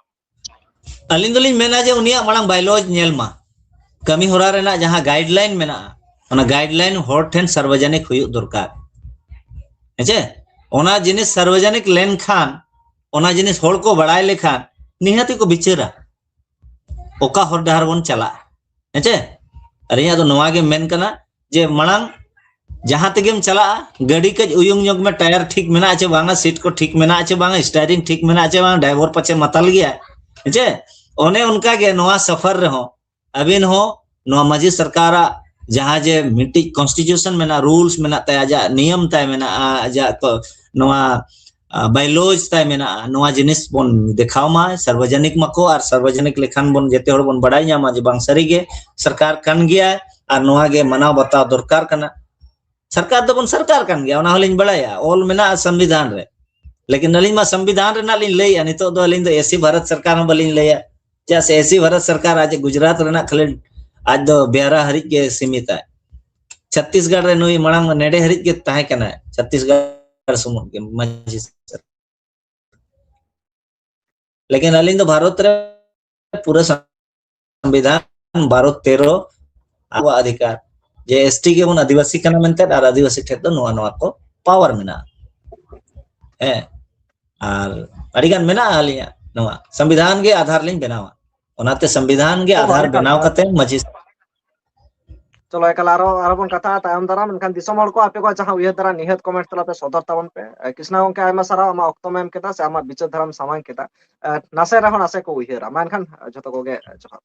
ᱟᱹᱞᱤᱧ ᱫᱚᱞᱤᱧ ᱢᱮᱱᱟ ᱡᱮ ᱩᱱᱤᱭᱟᱜ ᱢᱟᱲᱟᱝ ᱵᱟᱭᱞᱚᱡᱽ ᱧᱮᱞ ᱢᱟ, ᱠᱟᱹᱢᱤ ᱦᱚᱨᱟ ᱨᱮᱱᱟᱜ ᱡᱟᱦᱟᱸ ᱜᱟᱭᱤᱰᱞᱟᱭᱤᱱ ᱢᱮᱱᱟᱜᱼᱟ, ᱚᱱᱟ ᱜᱟᱭᱤᱰᱞᱟᱭᱤᱱ ᱦᱚᱲ ᱴᱷᱮᱱ ᱥᱟᱨᱵᱚᱡᱚᱱᱤᱠ ᱦᱩᱭᱩᱜ ᱫᱚᱨᱠᱟᱨ᱾ ᱦᱮᱸᱪᱮ? ᱚᱱᱟ ᱡᱤᱱᱤᱥ ᱥᱟᱨᱵᱚᱡᱚᱱᱤᱠ ᱞᱮᱱᱠᱷᱟᱱ, ᱚᱱᱟ ᱡᱤᱱᱤᱥ ᱦᱚᱲ ᱠᱚ ᱵᱟᱲᱟᱭ ᱞᱮᱠᱷᱟᱱ, ᱱᱤᱦᱟᱹᱛ ᱜᱮᱠᱚ ᱵᱤᱪᱟᱹᱨᱟ ᱚᱠᱟ ᱦᱚᱨ ᱰᱟᱦᱟᱨ ᱵᱚᱱ ᱪᱟᱞᱟᱜᱼᱟ᱾ ᱦᱮᱸᱪᱮ? ᱟᱹᱞᱤᱧᱟᱜ ᱫᱚ ᱱᱚᱣᱟ ᱜᱮ ᱢᱮᱱ ᱠᱟᱱᱟ ᱡᱮ ᱢᱟᱲᱟᱝ ᱡᱟᱦᱟᱸ ᱛᱮᱜᱮᱢ ᱪᱟᱞᱟᱜᱼᱟ, ᱜᱟᱹᱰᱤ ᱠᱟᱹᱡ ᱩᱭᱩᱝ ᱧᱚᱜ ᱢᱮ, ᱴᱟᱭᱟᱨ ᱴᱷᱤᱠ ᱢᱮᱱᱟᱜᱼᱟ ᱪᱮ ᱵᱟᱝᱟ, ᱥᱤᱴ ᱠᱚ ᱴᱷᱤᱠ ᱢᱮᱱᱟᱜᱼᱟ ᱪᱮ ᱵᱟᱝᱟ, ᱥᱴᱟᱭᱨᱤᱝ ᱴᱷᱤᱠ ᱢᱮᱱᱟᱜᱼᱟ ᱪᱮ ᱵᱟᱝᱟ, ᱰᱨᱟᱭᱵᱷᱟᱨ ᱯᱟᱪᱮ ᱢᱟᱛᱟᱞ ᱜᱮᱭᱟ, ᱦᱮᱸᱪᱮ? ᱚᱱᱮ ᱚᱱᱠᱟ ᱜᱮ ᱱᱚᱣᱟ ᱥᱟᱯᱷᱟᱨ ᱨᱮᱦᱚᱸ ᱟᱹᱵᱤᱱ ᱦᱚᱸ ᱱᱚᱣᱟ ᱢᱟᱹᱡᱷᱤ ᱥᱚᱨᱠᱟᱨᱟᱜ ᱡᱟᱦᱟᱸ ᱡᱮ ᱢᱤᱫᱴᱤᱡ ᱠᱚᱱᱥᱴᱤᱴᱤᱭᱩᱥᱚᱱ ᱢᱮᱱᱟᱜᱼᱟ, ᱨᱩᱞᱥ ᱢᱮᱱᱟᱜ ᱛᱟᱭᱟ, ᱟᱡᱟᱜ ᱱᱤᱭᱚᱢ ᱛᱟᱭ ᱢᱮᱱᱟᱜᱼᱟ, ᱟᱡᱟᱜ ᱠᱚ-, ᱱᱚᱣᱟ, ᱟ, ᱵᱟᱭᱞᱚᱡᱽ ᱛᱟᱭ ᱢᱮᱱᱟᱜᱼᱟ, ᱱᱚᱣᱟ ᱡᱤᱱᱤᱥ ᱵᱚᱱ ᱫᱮᱠᱷᱟᱣ ᱢᱟ, ᱥᱟᱨᱵᱚᱡᱚᱱᱤᱠ ᱢᱟᱠᱚ ᱟᱨ ᱥᱟᱨᱵᱚᱡᱚᱱᱤᱠ ᱞᱮᱠᱷᱟᱱ ᱵᱚᱱ ᱡᱮᱛᱮ ᱦᱚᱲ ᱵᱚᱱ ᱵᱟᱲᱟᱭ ᱧᱟᱢᱟ ᱡᱮ ᱵᱟᱝ ᱥᱟᱹᱨᱤᱜᱮ ᱥᱚᱨᱠᱟᱨ ᱠᱟᱱ ᱜᱮᱭᱟᱭ ᱟᱨ ᱱᱚᱣᱟ ᱜᱮ ᱢᱟᱱᱟᱣ ᱵᱟᱛᱟᱣ ᱫᱚᱨᱠᱟᱨ ᱠᱟᱱᱟ᱾ ᱥᱚᱨᱠᱟᱨ ᱫᱚᱵᱚᱱ ᱥᱚᱨᱠᱟᱨ ᱠᱟᱱ ᱜᱮᱭᱟ, ᱚᱱᱟ ᱦᱚᱸᱞᱤᱧ ᱵᱟᱲᱟᱭᱟ, ᱚᱞ ᱢᱮᱱᱟᱜᱼᱟ ᱥᱚᱝᱵᱤᱫᱷᱟᱱ ᱨᱮ, ᱞᱮᱠᱤᱱ ᱟᱹᱞᱤᱧ ᱢᱟ ᱥᱚᱝᱵᱤᱫᱷᱟᱱ ᱨᱮᱱᱟᱜ ᱞᱤᱧ ᱞᱟᱹᱭᱮᱜᱼᱟ, ᱱᱤᱛᱚᱜ ᱫᱚ ᱟᱹᱞᱤᱧ ᱫᱚ ᱮᱥᱤ ᱵᱷᱟᱨᱚᱛ ᱥᱚᱨᱠᱟᱨ ᱦᱚᱸ ᱵᱟᱹᱞᱤᱧ ᱞᱟᱹᱭᱟ, ᱪᱮᱫᱟᱜ ᱥᱮ ᱮᱥᱤ ᱵᱷᱟᱨᱚᱛ ᱥᱚᱨᱠᱟᱨ ᱟᱡ ᱜᱩᱡᱽᱨᱟᱴ ᱨᱮᱱᱟᱜ ᱠᱷᱟᱹᱞᱤ ᱟᱡ ᱫᱚ ᱵᱮᱭᱟᱨᱟ ᱦᱟᱹᱨᱤᱡ ᱜᱮ ᱥᱤᱢᱤᱛᱟᱭ᱾ ᱪᱷᱚᱛᱤᱥᱜᱚᱲ ᱨᱮ ᱱᱩᱭ ᱢᱟᱲᱟᱝ ᱱᱮᱰᱮ ᱦᱟᱹᱨᱤᱡ ᱜᱮ ᱛᱟᱦᱮᱸ ᱠᱟᱱᱟᱭ, ᱪᱷᱚᱛᱤᱥᱜᱚᱲ ᱥᱩᱢᱩᱝ ᱜᱮ ᱢᱟᱹᱡᱷᱤ ᱥᱚᱨᱠᱟᱨ᱾ ᱞᱮᱠᱤᱱ ᱟᱹᱞᱤᱧ ᱫᱚ ᱵᱷᱟᱨᱚᱛ ᱨᱮ ᱯᱩᱨᱟᱹ ᱥᱚᱝᱵᱤᱫᱷᱟᱱ ᱵᱟᱨᱚ ᱛᱮᱨᱚ ᱟᱵᱚᱣᱟᱜ ᱚᱫᱷᱤᱠᱟᱨ, ᱡᱮ ᱮᱥᱴᱤ ᱜᱮᱵᱚᱱ ᱟᱹᱫᱤᱵᱟᱹᱥᱤ ᱠᱟᱱᱟ ᱢᱮᱱᱛᱮ ᱟᱨ ᱟᱹᱫᱤᱵᱟᱹᱥᱤ ᱴᱷᱮᱱ ᱫᱚ ᱱᱚᱣᱟ ᱱᱚᱣᱟ ᱠᱚ ᱯᱟᱣᱟᱨ ᱢᱮᱱᱟᱜᱼᱟ᱾ ᱦᱮᱸ, ᱟᱨ ᱟᱹᱰᱤᱜᱟᱱ ᱢᱮᱱᱟᱜᱼᱟ ᱟᱹᱞᱤᱧᱟᱜ ᱱᱚᱣᱟ ᱥᱚᱝᱵᱤᱫᱷᱟᱱ ᱜᱮ ᱟᱫᱷᱟᱨ ᱞᱤᱧ ᱵᱮᱱᱟᱣᱟ᱾ ᱚᱱᱟᱛᱮ ᱥᱚᱝᱵᱤᱫᱷᱟᱱ ᱜᱮ ᱟᱫᱷᱟᱨ ᱵᱮᱱᱟᱣ ᱠᱟᱛᱮ ᱢᱟᱹᱡᱷᱤ ᱪᱚᱞᱚ ᱮᱠᱟᱞ ᱟᱨᱚ ᱟᱨᱚ ᱵᱚᱱ ᱠᱟᱛᱷᱟ ᱛᱟᱭᱚᱢ ᱫᱟᱨᱟᱢ᱾ ᱮᱱᱠᱷᱟᱱ ᱫᱤᱥᱚᱢ ᱦᱚᱲ ᱠᱚ ᱟᱯᱮ ᱠᱚ ᱡᱟᱦᱟᱸ ᱩᱭᱦᱟᱹᱨ ᱫᱷᱟᱨᱟ ᱱᱤᱦᱟᱹᱛ ᱠᱚᱢᱮᱱᱴ ᱛᱟᱞᱟ ᱯᱮ ᱥᱚᱫᱚᱨ ᱛᱟᱵᱚᱱ ᱯᱮ᱾ ᱠᱨᱤᱥᱱᱟ ᱜᱚᱝᱠᱮ ᱟᱭᱢᱟ ᱥᱟᱨᱦᱟᱣ ᱟᱢᱟᱜ ᱚᱠᱛᱚ ᱮᱢ ᱠᱮᱫᱟ ᱥᱮ ᱟᱢᱟᱜ ᱵᱤᱪᱟᱹᱨ ᱫᱷᱟᱨᱟᱢ ᱥᱟᱢᱟᱝ ᱠᱮᱫᱟ᱾ ᱱᱟᱥᱮ ᱨᱮᱦᱚᱸ ᱱᱟᱥᱮ ᱠᱚ ᱩᱭᱦᱟᱹᱨᱟ᱾ ᱢᱟ ᱮᱱᱠᱷᱟᱱ ᱡᱷᱚᱛᱚ ᱠᱚᱜᱮ ᱡᱚᱦᱟᱨ᱾